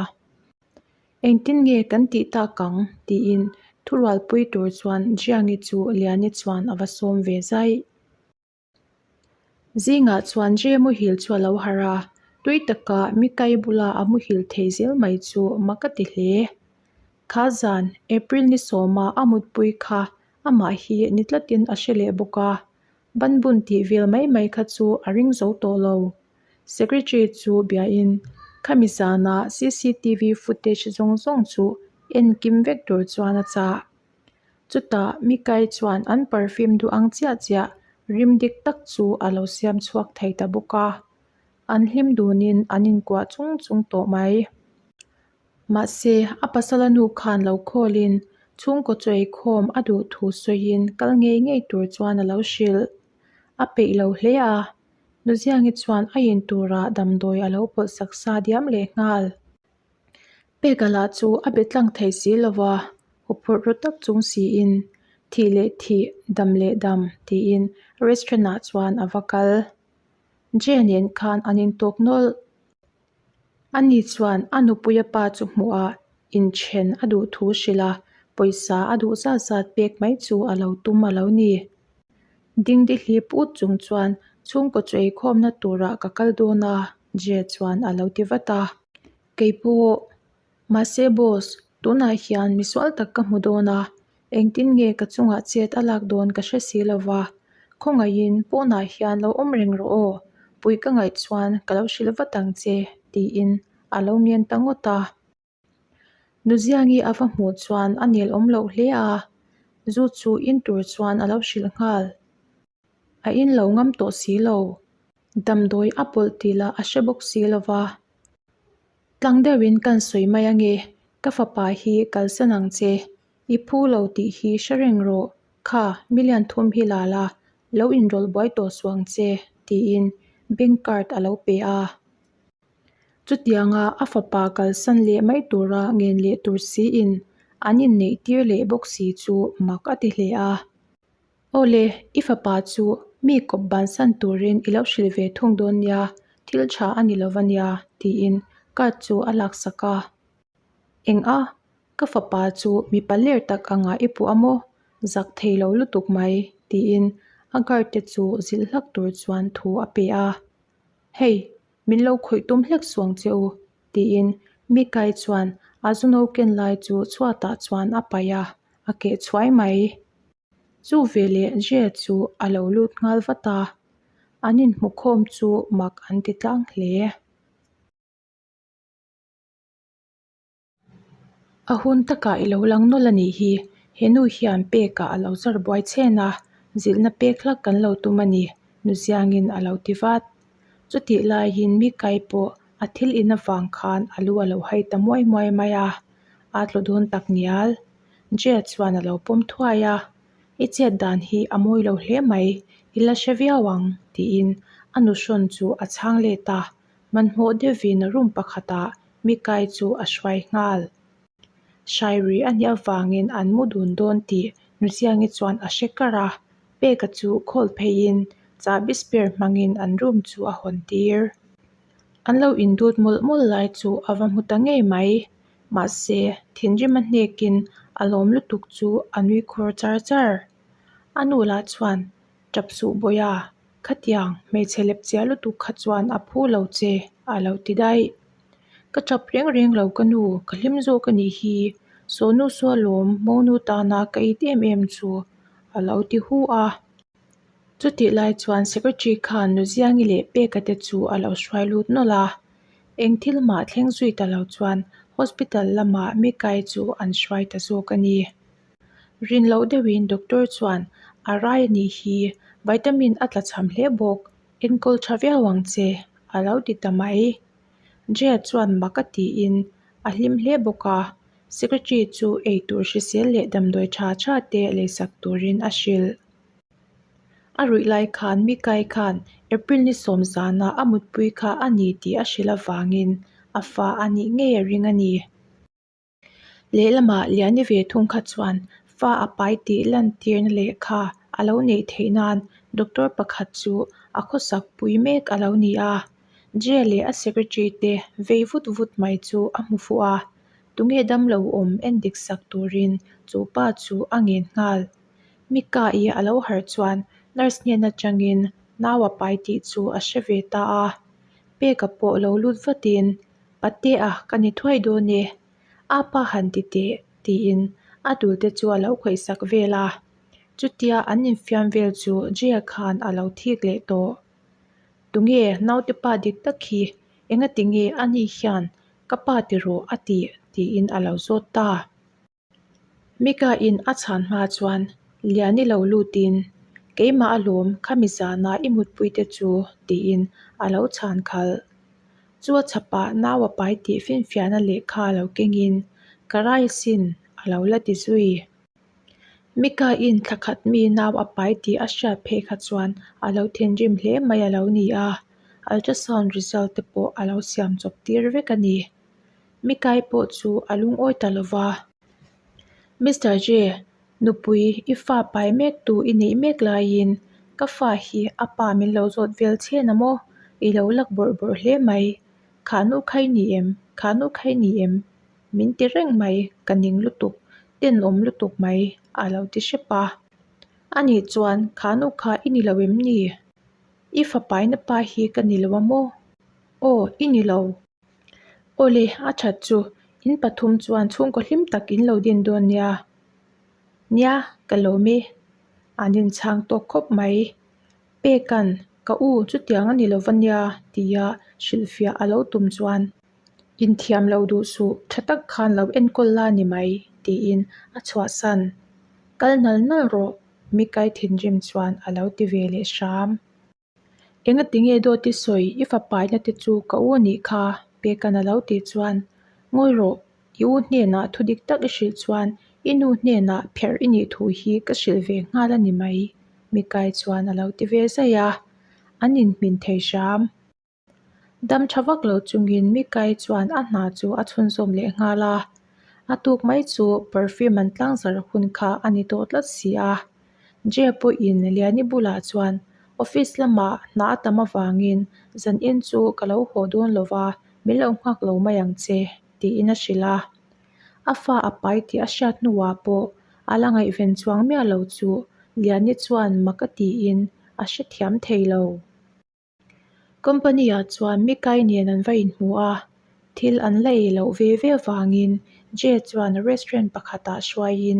Engtin nge kan tih tak ang? tiin thurualpui tur chuan Jiangi chu Liani chuan a va sawm ve zaih. Zingah chuan Jay muhil chu a lo harh a, tui taka Mikai bula a muhil thei zel mai chu mak a ti hle. Kha zan April ni sawma a mutpui kha amah hi ni tlatin a hre leh bawk a, banbun tih vel mai mai kha chu a ring zo tawh lo. Secretary chu biain khami zana cctv footage zawng zawng chu en kim vek tur chuan a chah. Chutah Mikai chuan an perfume duh ang chiah chiah rim dik tak chu a lo siam chhuak thei ta bawk a, an hlim dunin an inkuah chung chung tawh mai. Mahse, a pasala nu khan lo khawlin chhungkaw chawikhawm a duh thu sawiin kal ngei ngei tur chuan a lo hrilh. A peih lo hle a, Nuziangi chuan a in turah damdawi a lo pawlh sak sa diam leh nghal. Peka lah chu a be tlang thei si lo va, huphurh ru tak chung siin thih leh thih, dam leh dam tiin restaurant ah chuan a va kal. Jay nen khan an intawk nawlh. Ani chuan a nupuia pa chu hmuh a inthen a duh thu hrilh a, pawisa a duh zat zat pek mai chu a lo tum a lo ni. Dingdi hlip ut chung chuan chhungkaw chu eikhawmna turah ka kal dawn a, Jay chuan a lo ti vat a. Kei pawh, mahse boss, tunah hian misual tak ka hmu dawn a, Engtin nge ka chungah chet a lak dawn ka hre si lo va, khawngaihin pawnah hian lo awm reng rawh aw, pui ka ngaih chuan ka lo hrilh vat ang che, tiin a lo ngen ta ngawt a. Nuziangi a va hmuh chuan a nel awm loh hle a, zu chu in tur chuan a lo hrilh nghal. A in lo ngam tawh si lo, damdawi a pawlh tih lah a hre bawk si lo va. Tlang deuhin kan sawi mai ange, ka fapa hi kalsan ang che, i phu lo tih hi hre reng rawh, kha million thum hi la la, lo inrawlh buai tawh suh ang che, tiin bank card a lo pe a. Chutianga a fapa kalsan leh mai tura ngen leh tur siin an inneih tir leh bawk si chu mak a ti hle a. Awle, i fapa chu mi kawp bansan turin i lo hrilh ve thung dawn nia, thil tha a ni lova nia, tiin card chu a laksak a. Eng a, ka fapa chu mipa ler tak anga i puh a maw? Zak thei lo lutuk mai, tiin a guard te chu zilh hlak tur chuan thu a pe a. Hei, min lo khawih tum hlek suang che u, tiin Mikai chuan a zu no ken lai chu chhuatah chuan a paih a, a keh chhuai mai. Chu veleh Jay chu a lo lut nghal vat a, an inhmukhawm chu mak an ti tlang hle. A hun takah i lo lang nawlh a nih hi, he nu hian pekah a lo zar buai chhen a, zilhna pek hlak kan lo tum a ni, Nuziangin a lo ti vat. Chutih laiin Mikai pawh a thil in avang khan a lu a lo hai ta muai muai mai a, a tlu dawn tak ngial. Jay chuan a lo pawm thuai a, I chet dan hi a mawi lo hle mai, i la hre viau ang, tiin a nuhrawn chu a chhang let a, hmanhmawh deuhin room pakhatah Mikai chu a hruai nghal. Hrairi a nih avangin an mu dun dawn tih Nuziangi chuan a hre kar a, Peka chu call pheiin chahbi spare hmangin an room chu a hawn tir. An lo indut mawlh mawlh lai chu a va hmu ta ngei mai. Mahse, thinrim a hnekin a lawm lutuk chu a nui khur char char. A nu lah chuan, Tap suh Bawiha, khatiang hmeichhe lepchiah lutuk kha chuan a phu lo che, a lo ti daih. Ka tap reng reng lo ka nu, ka hlim zawk a nih hi, Sawnu Sualawm monu tana ka it em em chu, a lo ti hu a. Chutih lai chuan Secretary khan Nuziangi leh Peka te chu a lo hruai lut nawlh a. Eng thil mah thleng zui ta lo chuan hospital lamah Mikai chu an hruai ta zawk a ni. Rin loh deuhin doctor chuan a rai a nih hi vitamin a tla chham hle bawk, enkawl tha viau ang che a lo ti ta mai. Jaya chuan mak a tiin a hlim hle bawk a, secretary chu eitur hrisel leh damdawi tha tha te leisak turin a hrilh. A ruih lai khan Mikai khan April ni sawm zana a mutpui kha a ni tih a hrilh avangin a fa a nih ngei a ring a ni. Lehlamah Liani ve thung kha chuan fa a pai tih lantirna lehkha a lo neih theih nan doctor pakhat chu a khawsak pui mek a lo ni a. Jay leh a secretary te vei vut vut mai chu a hmu fuh a, tunge damlo awm endik sak turin chu pa chu a ngen nghal. Mika-i a lo harh chuan nurse hnen atangin nau a pai tih chu a hre ve ta a, Peka pawh lo lut vatin Patea ka ni thuai dawn e, a pa han ti teh tiin a dulte chu a lo khawihsak vel a, chutia an infiam vel chu Jia khan a lo thik leh tawh. Tunge naute pa dik tak hi engati nge ani hian ka pa ti rawh a tih tiin a lo zawt ta. Mika in a chhan hma chuan Liani lo lutin, Keimah alawm khami zana i mutpui te chu tiin a lo chhan khalh. Chu a chhapah nau a pai tih finfiahna lehkha lo kengin ka rai asin a lo la ti zui. Mika in thla khat mi nau a pai tih a hriat phei kha chuan a lo thinrim hle mai a lo ni a, ultrasound result te pawh a lo siam chawp tir vek a ni. Mikai pawh chu a lungawi ta lo va. Mister J, nupui i fa pai mek tu i neih mek laiin ka fa hi a pa min lo zawt vel chhen a maw? I lo lak bawrh bawrh hle mai. Khahnu kha i ni em? Khahnu kha i ni em? Min ti reng mai, ka ning lutuk, tenawm lutuk mai a lo ti hrep a. Anih chuan khahnu kha i ni lo em ni? I fa paina pa hi ka ni lo a maw? Aw, i ni lo. Awle, a that chu in pathum chuan chhungkaw hlim tak in lo din dawn nia. Nia, ka lawm e. An inchhang tawk khawp mai. Peka'n, Ka u, chutiang a ni lo va nia, tia hrilhfiah a lo tum chuan, Inthiam lo duh suh, tha tak khan lo enkawl la ni mai, tiin a chhuahsan. Kal nal nal rawh, Mikai thinrim chuan a lo ti ve leh hram. Engati nge dawt i sawi, i fapaina te chu ka u anih kha, Peka'n a lo tih chuan, Ngawi rawh, i u hnenah thu dik tak i hrilh chuan i nu hnenah pherh i nih thu hi ka hrilh ve nghal a ni mai, Mikai chuan a lo ti ve zaih a, an inhmin thei hram. Dam tha vak lo chungin Mikai chuan a hna chu a chhunzawm leh nghal a, a tuk mai chu perfume an tlangzarh hun kha a ni tawh tlat si a. Jay pawhin Liani bulah chuan office lamah hna a tam avangin zanin chu ka lo haw dawn lo va, min lo nghak lo mai ang che tiin a hrilh a. A fa a pai tih a hriat hnuah pawh a la ngaihven chuang miah lo chu Liani chuan mak a tiin a hrethiam thei lo. Company ah chuan Mikai nen an va inhmu a, thil an la ei loh ve ve avangin Jay chuan restaurant pakhatah hruaiin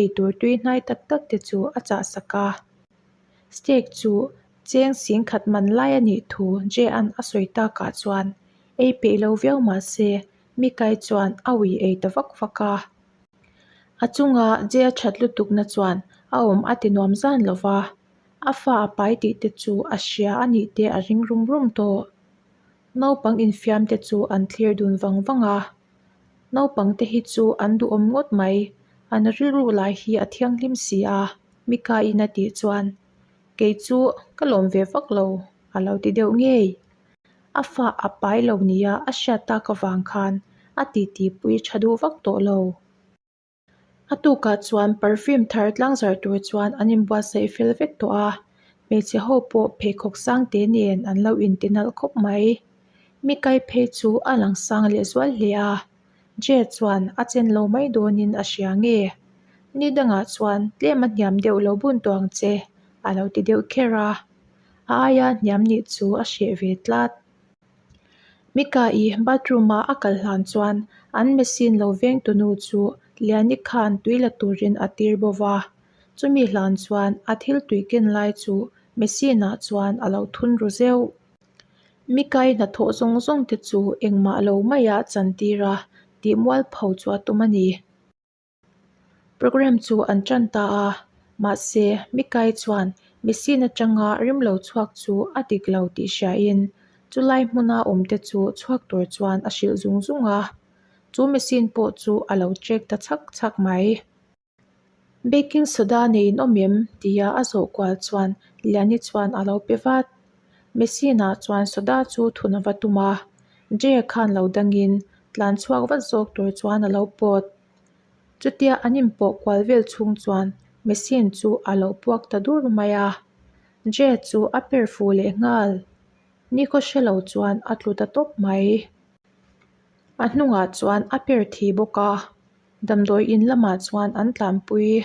eitur tui hnai tak tak te chu a chah sak a. Steak chu cheng sing khat man lai a nih thu Jay-a'n a sawi takah chuan ei peih lo viau mah se Mikai chuan a ui ei ta vak vak a. A chunga Jay-a that lutukna chuan a awm a ti nuam zan lo va. A fa a pai tih te chu a hria a nih te a ring rum rum tawh. Naupang infiam te chu an thlir dun vang vang a. Naupang te hi chu an duhawm ngawt mai, an rilru lai hi a thianghlim si a, Mika-in a tih chuan kei chu ka lawm ve vak lo a lo ti deuh ngei. A fa a pai lo nia a hriat tak avang khan a titi pui tha duh vak tawh lo. A tukah chuan perfume thar tlangzarh tur chuan an inbuatsaih fel vek tawh a. Hmeichhe ho pawh pheikhawk sang te nen an lo inti nalh khawp mai. Mikai phei chu a lang sang leh zual hle a, Jay chuan a chen lo mai dawnin a hria nge? Ni dangah chuan tlem a hniam deuh lo bun tawh ang che a lo ti deuh kher a, a aia hniam nih chu a hreh ve tlat. Mika-i bathroom-a a kal hlan chuan an machine lo veng tunu chu Liani khan tui la turin a tir bo va, chumi hlan chuan a thil tui ken lai chu machine-ah chuan a lo thun ru zeuh. Mikai hnathawh zawng zawng te chu engmah lo maia chantir a tih mualpho chu a tum a ni. Programme chu an tan ta a, mahse Mikai chuan machine atanga rim lo chhuak chu a dik lo tih hriain chulai hmuna awmte chu chhuak tur chuan a hrilh zung zung a, chu machine pawh chu a lo check ta chhak chhak mai. Baking soda nei in awm em? tia a zawh kual chuan Liani chuan a lo pe vat. Machine ah chuan soda chu thun a va tum a, Jay khan lo dangin tlan chhuak vat zawk tur chuan a lo pawt. Chutia an inpawh kual vel chhung chuan machine chu a lo puak ta dur mai a, Jay chu a per fu leh nghal. Nikhaw hre lo chuan a tlu ta tawp mai. A hnungah chuan a per thi bawk a. Damdawi in lamah chuan an tlanpui.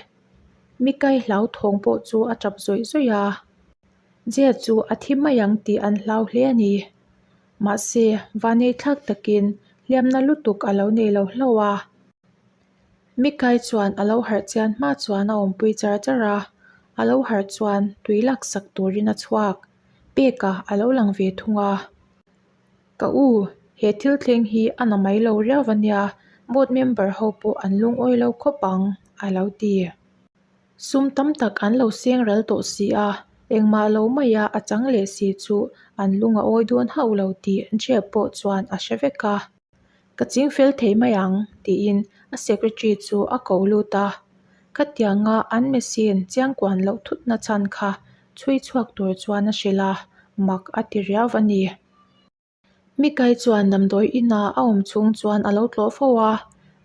Mikai hlauthawng pawh chu a tap zawih zawih a, Jia chu a thi mai ang tih an hlau hle a ni. Mahse, vanei thlak takin hliamna lutuk a lo nei lo hlauh a. Mikai chuan a lo harh chian hma chuan a awmpui char char a, a lo harh chuan tui laksak turin a chhuak. Peka a lo lang ve thung a. Ka u, he thil thleng hi a na mai lo riau a nia, board member ho pawh an lungawi lo khawp ang, a lo ti. Sum tam tak an lo seng ral tawh si a, engmah lo maia a chang leh si chu an lung a awi dawn hauh lo tih Jeb pawh chuan a hre vek a. Ka ching fel thei mai ang, tiin a secretary chu a ko lut a. Khatianga an machine chiangkuan loh thutna chhan kha chhui chhuak tur chuan a hrilh a, mak a ti riau a ni. Mikai chuan damdawi inah a awm chhung chuan a lo tlawh fo a,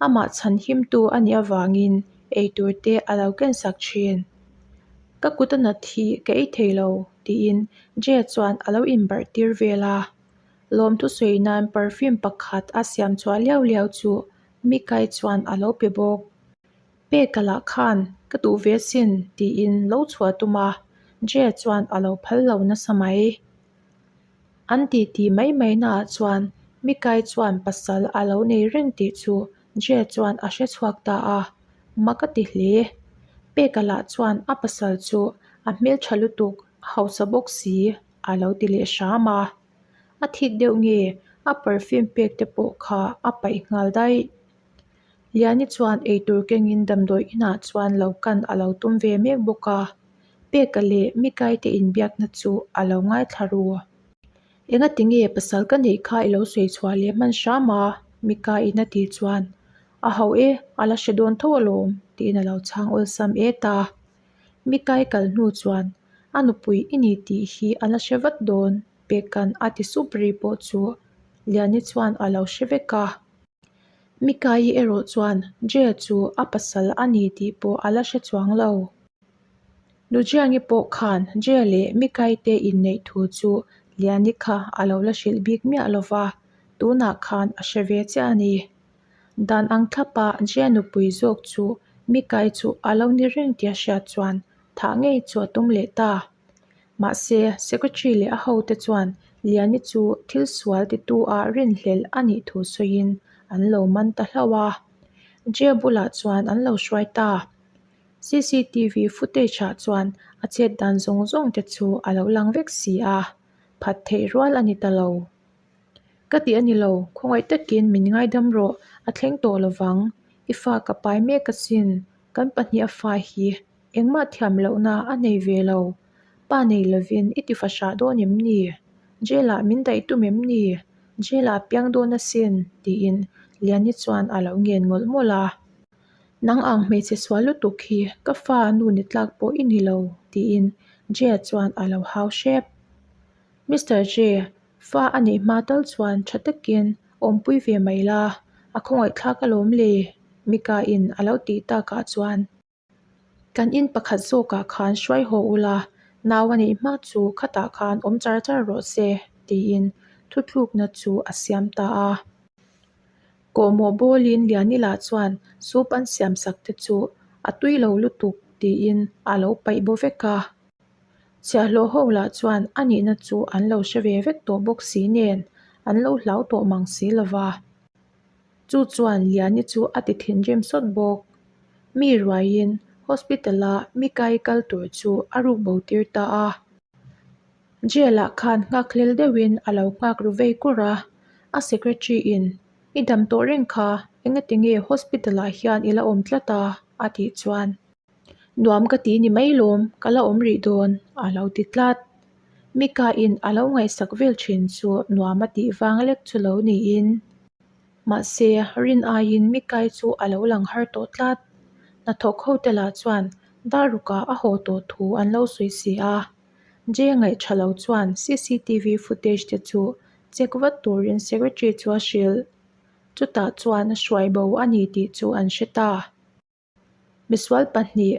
amah chhan himtu a nih avangin eitur te a lo kensak thin. Ka kut a nat hi ka ei thei lo, tiin Jay chuan a lo inbarh tir vel a. Lawmthu sawi nan perfume pakhat a siam chhuah liau liau chu Mikai chuan a lo pe bawk. Peka lah khan ka duh ve sin tiin lo chhuah tum a, Jay chuan a lo phal lo nasa mai. An ti ti mai mai naah chuan Mikai chuan pasal a lo nei reng tih chu Jay chuan a hre chhuak ta a, mak a ti hle. Peka lah chuan a pasal chu a hmeltha lutuk, a hausa bawk si a lo ti leh hram a. A thik deuh nge a perfume pek te pawh kha a paih nghal daih. Liani chuan eitur kengin damdawi inah chuan lo kan a lo tum ve mek bawk a, Peka leh Mikaite inbiakna chu a lo ngaithla ru. Engati nge pasal ka neih kha i lo sawi chhuah leh hman hram a? Mikain a tih chuan, A ho e, a la hre dawn tho alawm, tiin a lo chhang awlsam et a. Mikai kal hnu chuan, A nupui i ni tih hi a la hre vat dawn, Peka'n a ti sup ri pawh chu Liani chuan a lo hre vek a. Mikai erawh chuan Jay chu a pasal a ni tih pawh a la hre chuang lo. Nujiangi pawh khan Jay leh Mikai te inneih thu chu Liani kha a lo la hrilh bik miah lo va, tunah khan a hre ve chiah a ni. Dan ang thlapa Jay nupui zawk chu Mikai chu a lo ni reng tia hriat chuan thah ngei chu a tum leh ta. Mahse, Secretary leh a hote chuan Liani chu thil sual titu ah rinhlelh a nih thu sawiin an lo man ta hlauh a. Jay bulah chuan an lo hruai ta. CCTV footage ah chuan a chet dan zawng zawng te chu a lo lang vek si a, phat theih rual a ni ta lo. Ka tih a ni lo, khawngaih takin min ngaidam rawh, a thleng tawh lovang. I fa ka pai mek asin, kan pahniha fa hi Engmah thiam lohna a nei ve lo. Pa nei lovin i ti fahrah dawn em ni? Jail ah min daih tum em ni? Jail ah piang dawn asin, tiin Liani chuan a lo ngen mawlh mawlh a. Nang ang hmeichhe sual lutuk hi ka fa nu ni tlak pawh i ni lo, tiin Jay chuan a lo hau hrep. Mister Jay, fa a neih hma tal chuan tha takin awmpui ve mai la, a khawngaihthlak alawm le, Mika in a lo tih takah chuan. Kan in pakhat zawkah khan hruai haw ula, Nau a neih hma chu khatah khan awm char char rawh se, tiin thuthlukna chu a siam ta a. Kawhmawh bawlin Lianila chuan soup an siam sak te chu a tui lo lutuk tiin a lo paih bo vek a. Chhiahhlawh ho lah chuan a nihna chu an lo hre ve vek tawh bawk si nen an lo hlau tawh mang si lo va. Chu chuan Liani chu a ti thinrim sawt bawk. Mi ruaiin hospital-a mi kai kal tur chu a ruk bo tir ta a. Jail-ah khan nghakhlel deuhin a lo nghak ru vei kur a, a secretary-in, I dam tawh reng kha, engatinge hospital-ah hian i la awm tlat a? a tih chuan, Nuam ka ti ni mai lawm, ka la awm rih dawn, a lo ti tlat. Mika-in a lo ngaihsak vel thin chu nuam a tih vang lek chu lo niin. Mahse, rin aiin Mikai chu a lo lang har tawh tlat. Hnathawk ho te lah chuan Darukah a haw tawh thu an lo sawi si a. Jay ngaih tha lo chuan cctv footage te chu check vat turin secretary chu a hrilh. Chutah chuan hruai bo a ni tih chu an hre ta. Misual pahnih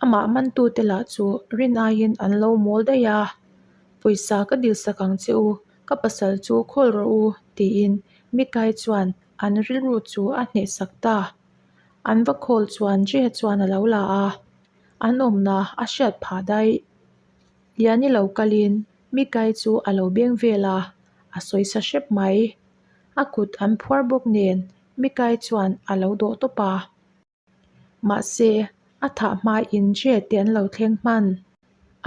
amah mantute lah chu rin aiin an lo mawl daih a, Pawisa ka dilsak ang che u, ka pasal chu khawl rawh u tiin Mikai chuan an rilru chu a hnehsak ta. An va khawl chuan Jay chuan a lo la a, an awmna a hriat phah daih. Liani lo kalin Mikai chu a lo beng vel a, a sawi sa hrep mai. A kut an phuar bawk nen Mikai chuan a lo dawh tawp a. Mahse, a thah hmain Jay te an lo thleng hman.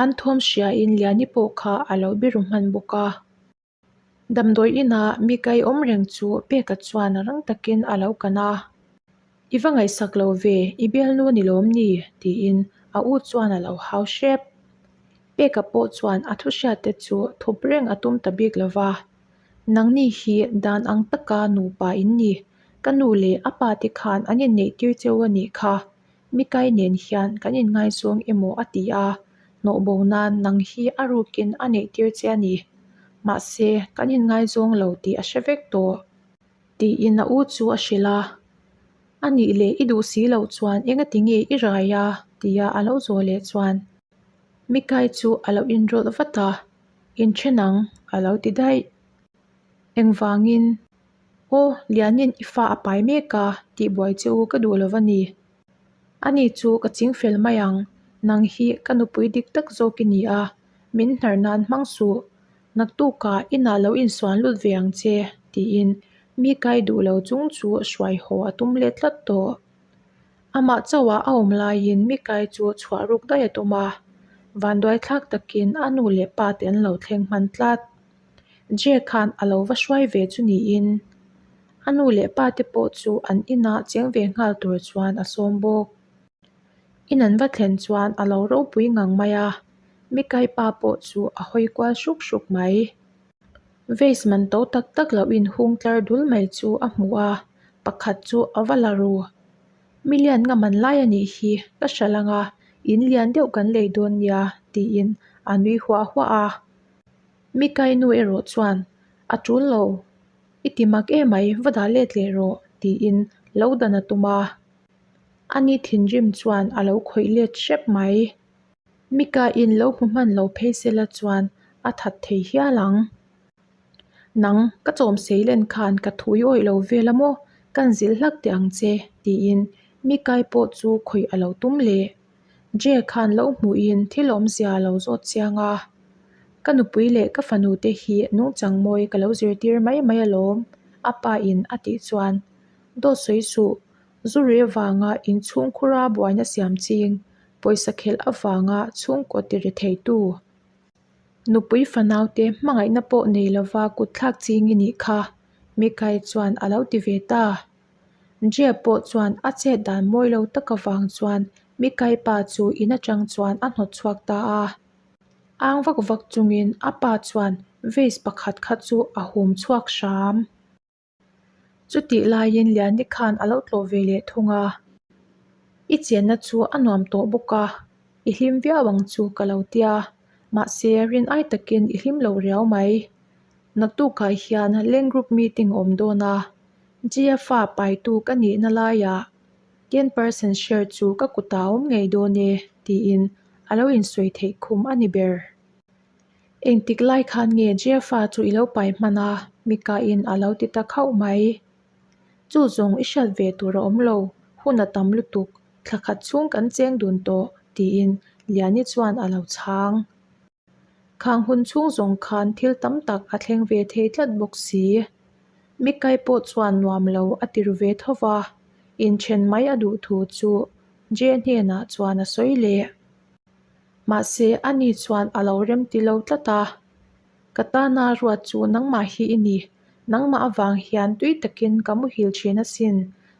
An thawm hriain Liani pawh kha a lo biru hman bawk a. Damdawi inah mi kai awm reng chu Peka chuan rang takin a lo kan a. I va ngaihsak lo ve, i bialnu ni lawm ni? tiin a u chuan a lo hau hrep. Peka pawh chuan a thu hriatte chu thup reng a tum ta bik lo va. Nangni hi dan ang taka nupa in ni. Ka nu leh a pa te khan an inneih tir cheu a nih kha. Mikai nen hian kan inngaizawng emaw a ti a, hnawh bo nan nang hi a rukin a neih tir che a ni. Mahse, kan inngaizawng lo tih a hre vek tawh. Tiin a u chu a hrilh a. A nih leh i duh si loh chuan engati nge i rai a? tia a lo zawh leh chuan Mikai chu a lo inrawlh vat a, Inthen ang, a lo ti daih. Engvangin? Aw, Lianin i fa a pai mek a, tihbuai che u ka duh lo va ni. Ani chu ka ching fel mai ang, nang hi ka nupui dik tak zawk i ni a, min hnar nan hmang suh. Naktukah inah lo insuan lut ve ang che, tiin mi kai duh lo chung chu hruai haw a tum let tlat tawh. Amah chauhah a awm laiin mi kai chu chhuah ruk daih a tum a, vanduaithlak takin a nu leh pa te an lo thleng hman tlat. Jay khan a lo va hruai ve chu niin a nu leh pa te pawh chu an inah cheng ve nghal tur chuan a sawm bawk. In an va thlen chuan a lo ropui ngang mai a, Mikai pa pawh chu a hawi kual hruk hruk mai. Vase man to tak tak loh in hung tlar dul mai chu a hmu a, pakhat chu a va la ru. Million nga man lai a nih hi ka hre lang a, in lian deuh kan lei dawn nia tiin a nui huah huah a. Mikai nu erawh chuan, A tul lo, i ti mak emai, va dah let leh rawh, tiin lo dan a tum a. Ani thinrim chuan a lo khawih let hrep mai. Mikaiin lo hmu hman lo phei sela chuan a that thei hial ang. Nang, ka chawm sei len khan ka thui awih lo vel a maw, kan zilh hlak teh ang che, tiin Mikai pawh chu khawih a lo tum leh. Jay khan lo hmuhin thil awmzia a lo zawt chiang a, Ka nupui leh ka fanu te hi nungchang mawi ka lo zirtir mai mai alawm, a pa in a tih chuan, Dawt sawi suh, zu reh vanga inchhung khura buaina siam ching, pawisa khelh avanga chhungkaw ti ri theitu. Nupui fanau te hmangaihna pawh nei lova kutthlak ching i nih kha, Mikai chuan a lo ti ve ta. Jia pawh chuan a chet dan mawi lo tak avang chuan Mikai pa chu in atang chuan a hnawt chhuak ta a. Ang vak vak chungin a pa chuan vase pakhat kha chu a hum chhuak hram. Chutih laiin Liani khan a lo tlawh ve leh thung a. I chenna chu a nuam tawh bawk a, i hlim viau ang chu ka lo tia, mahse rin ai takin i hlim lo riau mai. Naktukah hian Leng Group meeting a awm dawn a, GFA paitu ka nihna laiah 10% share chu ka kutah a awm ngei dawn e, tiin a lo insawi theih khum a ni ber. Engtik lai khan nge Jeff-a chu i lo pai hman a? Mika-in a lo ti ta khauh mai. Chu zawng i hriat ve tur a awm lo, hun a tam lutuk, thla khat chhung kan cheng dun tawh, tiin Liani chuan a lo chhang. Khang hun chhung zawng khan thil tam tak a thleng ve thei tlat bawk si. Mikai pawh chuan nuam lo a ti ru ve tho va, inthen mai a duh thu chu Jay hnenah chuan a sawi leh. Mahse, ani chuan a lo remti lo tlat a. Ka tana ruat chu nangmah hi i ni. Nangmah avang hian tui takin ka muhil thin asin,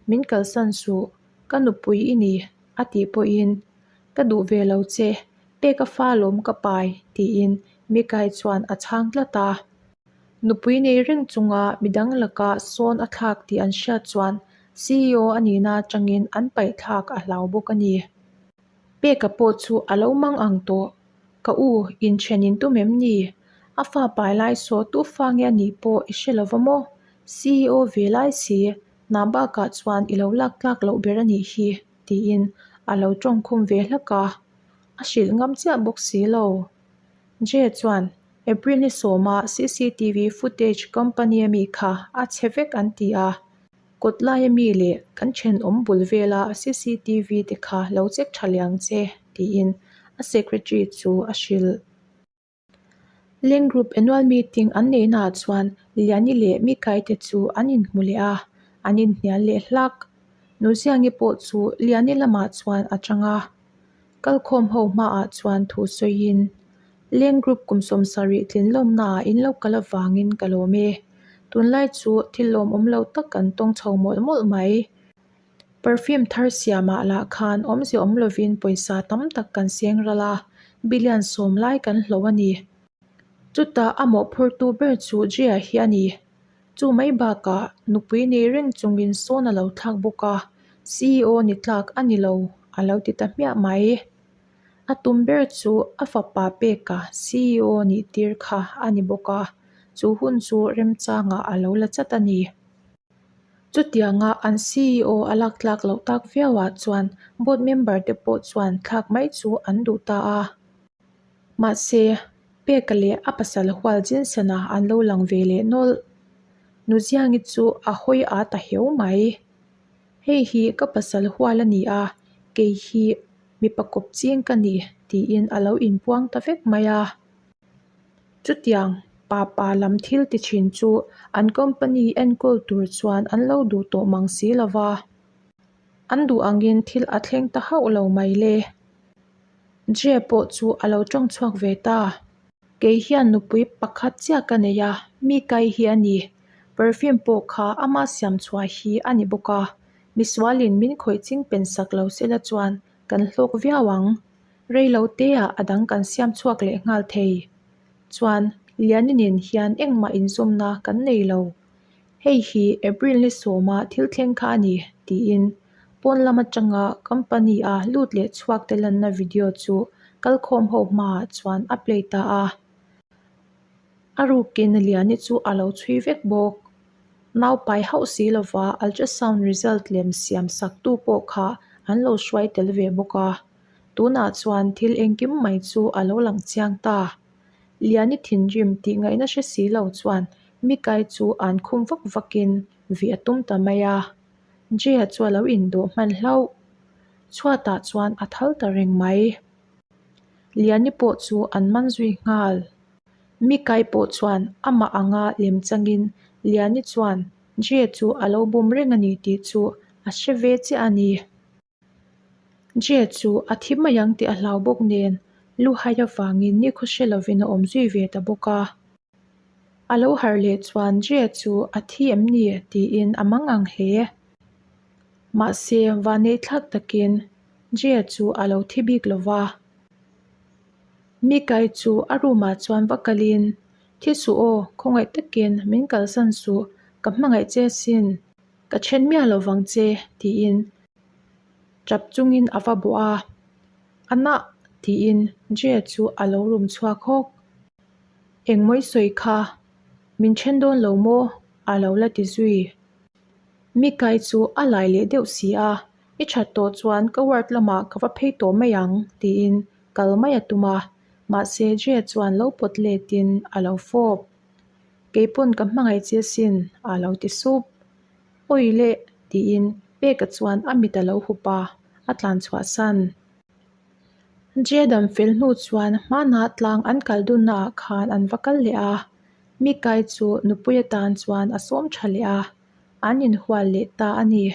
min kalsan suh, ka nupui i ni, a tih pawhin, Ka duh ve lo che, pek a fa lawm ka pai, tiin Mikai chuan a chhang tlat a. Nupui nei reng chunga midang laka sawn a thlak tih an hriat chuan CEO a nihna atangin an paih thlak a hlau bawk a ni. Peka pawh chu a lo mang ang tawh. Ka u, inthen in tum em ni? A fa pai lai saw tu fa nge a nih pawh i hre lova maw? CEO ve lai si, hna bakah chuan i lo lak tlak loh ber a nih hi, tiin a lo tawngkhum ve hlak a. A hrilh ngam chiah bawk si lo. Jay chuan, April ni sawma cctv footage company ami kha a chhe vek an ti a. Kawt laia mi leh kan thenawm bul vela cctv te kha lo check tha leh ang che, tiin a secretary chu a hrilh. Leng Group annual meeting an neihnaah chuan Liani leh Mikai te chu an inhmu leh a, an inhnial leh hlak. Nuziangi pawh chu Liani lamah chuan a tang a. Kalkhawm ho hmaah chuan thu sawiin, Leng Group kum 70 tlinlawmnaah in lo kal avangin ka lawm e. Tunlai chu thil lawmawm lo tak kan tawng chho mawlh mawlh mai. Perfume thar siamah lah khan awmze awm lovin pawisa tam tak kan seng ral a, billion 10 lai kan hlo a ni. Chutah a mawhphurtu ber chu Jia hi a ni. Chu mai bakah nupui nei reng chungin sawn a lo thlak bawk a, CEO ni tlak a ni lo, a lo ti ta hmiah mai. A tum ber chu a fapa peka CEO nih tir kha a ni bawk a, chu hun chu remchangah a lo la chat a ni. Chutianga an CEO a lak tlak loh tak viauah chuan board member te pawh chuan thlak mai chu an duh ta a. Mahse, Peka leh a pasal hual Jinsana an lo lang ve leh nawlh. Nuziangi chu a hawi a ta heu mai. Hei hi ka pasal hual a ni a, kei hi mipa kawp ching ka ni, tiin a lo inpuang ta vek mai a. Chutiang pa pa lam thil ti thin chu an company enkawl tur chuan an lo duh tawh mang si lo va. An duh angin thil a thleng ta hauh lo mai le. Jay pawh chu a lo tawng chhuak ve ta. Kei hian nupui pakhat chiah ka nei a, mi kai hi a ni. Perfume pawh kha ama siam chhuah hi a ni bawk a, misualin min khawih ching pen sak lo sela chuan kan hlawk viau ang. Rei lo teah a dang kan siam chhuak leh nghal thei. Chuan Liani nen hian engmah inzawmna kan nei lo. Hei hi April ni sawma thil thleng kha a ni, tiin pawn lam atanga company-a lut leh chhuak te lanna video chu kalkhawm ho hmaah chuan a play ta a. A rukin Liani chu a lo chhui vek bawk. Nau pai hauh si lova ultrasound result lem siam saktu pawh kha an lo hruai tel ve bawk a. Tunah chuan thil engkim mai chu a lo lang chiang ta. Liani thinrim tih ngaihna hre si lo chuan Mikai chu an khum vak vakin vih a tum ta mai a. Jay-a chu a lo indawh hman hlauh. Chhuatah chuan a thal ta reng mai. Liani pawh chu an man zui nghal. Mikai pawh chuan amah anga lem changin Liani chuan Jay-a chu a lo bum reng a ni tih chu a hre ve chiah a ni. Jay chu a thi mai ang tih a hlau bawk nen luhai avangin nikhaw hre lovin a awm zui ve ta bawk a. A lo harh leh chuan Jay chu a thi em ni tiin a mang ang hle. Mahse vanneih thlak takin Jay chu a lo thi bik lo va. Mikai chu a room ah chuan va kalin, Thi suh aw, khawngaih takin min kalsan suh, ka hmangaih che asin. Ka then miah lo vang che, tiin tap chungin a va bawh a. A nah, tiin Jay chu a lo rum chhuak hawk. Engmawi sawi kha, min then dawn lo maw? a lo la ti zui. Mikai chu a lai leh deuh si a, I that tawh chuan ka ward lamah ka va phei tawh mai ang, tiin. Kal mai a tum a, mahse Jay chuan lo pawt letin a lo fawp. Keipawn ka hmangaih che sin a lo ti sup. Awi le tiin Peka chuan a mit a lo hup a, a tlan chhuah san. Jay dam fel hnu chuan hmanah tlang an kal dunna ah khan an va kal leh a, Mikai chu nupui atan chuan a sawm tha leh a, an inhual leh ta a ni.